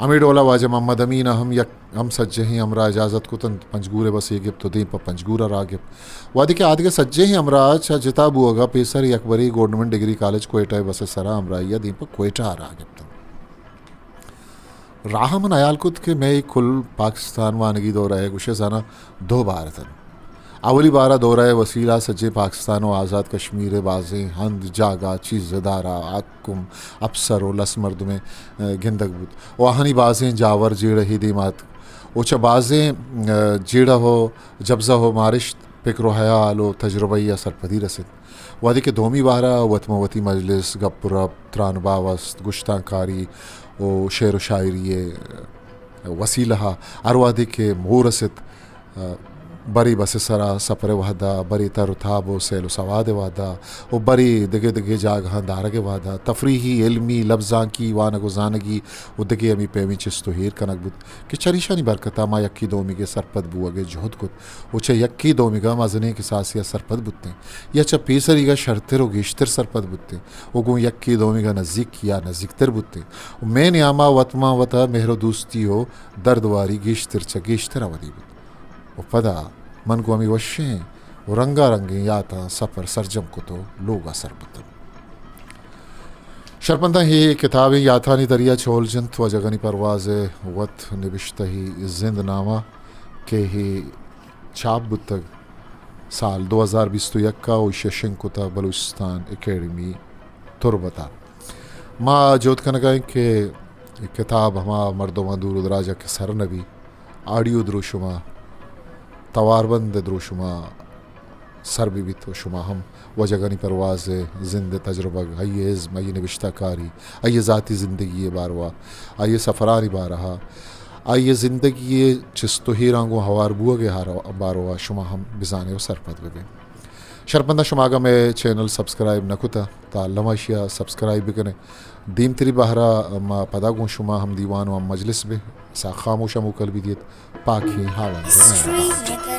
ہمے ڈول ءَ واجہ محمد امین ءَ ہم یک، ہم سجہیں ہمراہ اجازت کتنت، پنجگور ءِ بسے گپت و دیم پہ پنجگور ءَ راہ گپت۔ وہدے کہ آدگہ سجہیں ہمراہ چہ جتا بوگ ءَ پیسر یکبرے گورنمنٹ ڈگری کالج کوئٹہ ءِ بس ءِ سرا ہمراہی ءَ دیم پہ کوئٹہ ءَ راہ گپتنت۔ راہ ءَ من ہیال کت کہ مئے اے کل پاکستان وانگی دورہ ءِ گوشئے زاناں دو بار اتنت۔ اولی بار ءَ دورہ ءِ وسیلہ ءَ سجہیں پاکستان و آزات کشمیر ءِ بازیں ہند، جاگہ، چیز، ادارہ، حاکم، افسر و لس مردمے، ءَ، گندگ بوت و آہانی بازیں جاور جیڑہے دیما اتک و چہ بازیں، ءَ، جیڑہ و جبزہ و مارشت، پکر و ہیال و تجربہ ءَ سرپدی رست۔ وہدے کہ دومی بار ءَ وت ماں وتی مجلس، گپ و رپ، تران و باوست، گشتانکاری و شعر و شاعری ءِ وسیلہ ءَ ہر وہدے کہ موہ رست، ءَ، برے بس ءِ سرا سپر ءِ وہد ءَ، برے تر و تاب و سیل و سواد ءِ وہد ءَ و برے دگہ دگہ جاگہاں دارگ ءِ وہد ءَ، تفریحی، علمی، لبزانکی، وانگ و زانگی و دگہ ہمے پیمیں چست و ایر کنگ بوت کہ چریشانی برکت ءَ ما یکے دومیگ ءِ سرپد بوگ ءِ جہد کت و چہ یکے دومیگ ءَ مزنیں کساسے ءَ سرپد بوتیں یا چہ پیسریگ ءَ شرتر و گیشتر سرپد بوتیں و گوں یکے دومیگ ءَ نزیک یا نزیکتر بوتیں و مئے نیام ءَ وت ماں وت ءَ مہر و دوستی و دردواری گیشتر چہ گیشتر ءَ ودی بوت۔ و پدا من گوں ہمے وشیں و رنگارنگیں یاتاں سپر سرجم کت و لوگ ءَ سر بوتم۔ شرپنداں، اے کتابیں یاتانی دریا چول جنت، واجہ غنی پرواز ءِ وت نبشتہی زند نامہ کہ اے چاپ بوتگ سال دو ہزار بیست و یک ءَ و ایشی ءَ شنگ کتگ بلوچستان اکیڈمی تربت ءَ۔ ما جہد کنگ ءَ ایں کہ اے کتاب ہما مردماں دور و دراج ءَ کہ سر نہ بی، آڈیو دروشم ءَ، تواربند ءِ دروشم ءَ سر بہ بیت و شما ہم واجہ غنی پرواز ءِ زند ءِ تجربگ، آئی ءِ ازم، آئی ءِ نبشتہ کاری، آئی ءِ ذاتی زندگی ءِ باروا، آئی ءِ سفرانی بارہ ءَ، آئی ءِ زندگی ءِ چست و ایراں گوں ہوار بوگ ءِ ہر-، باروا شما ہم بزانے و سرپد بہ بے۔ شرپنداں، شما اگاں مئے چینل سبسکرائب نہ کتہ، تا الم اشیا سبسکرائب بکنے۔ دیمتری بہرا ما پدا گوں شما ہم دیوان و ہم مجلس بیں۔ سا خاموش ہم موکل بدیت۔ پاکیں ہاوند۔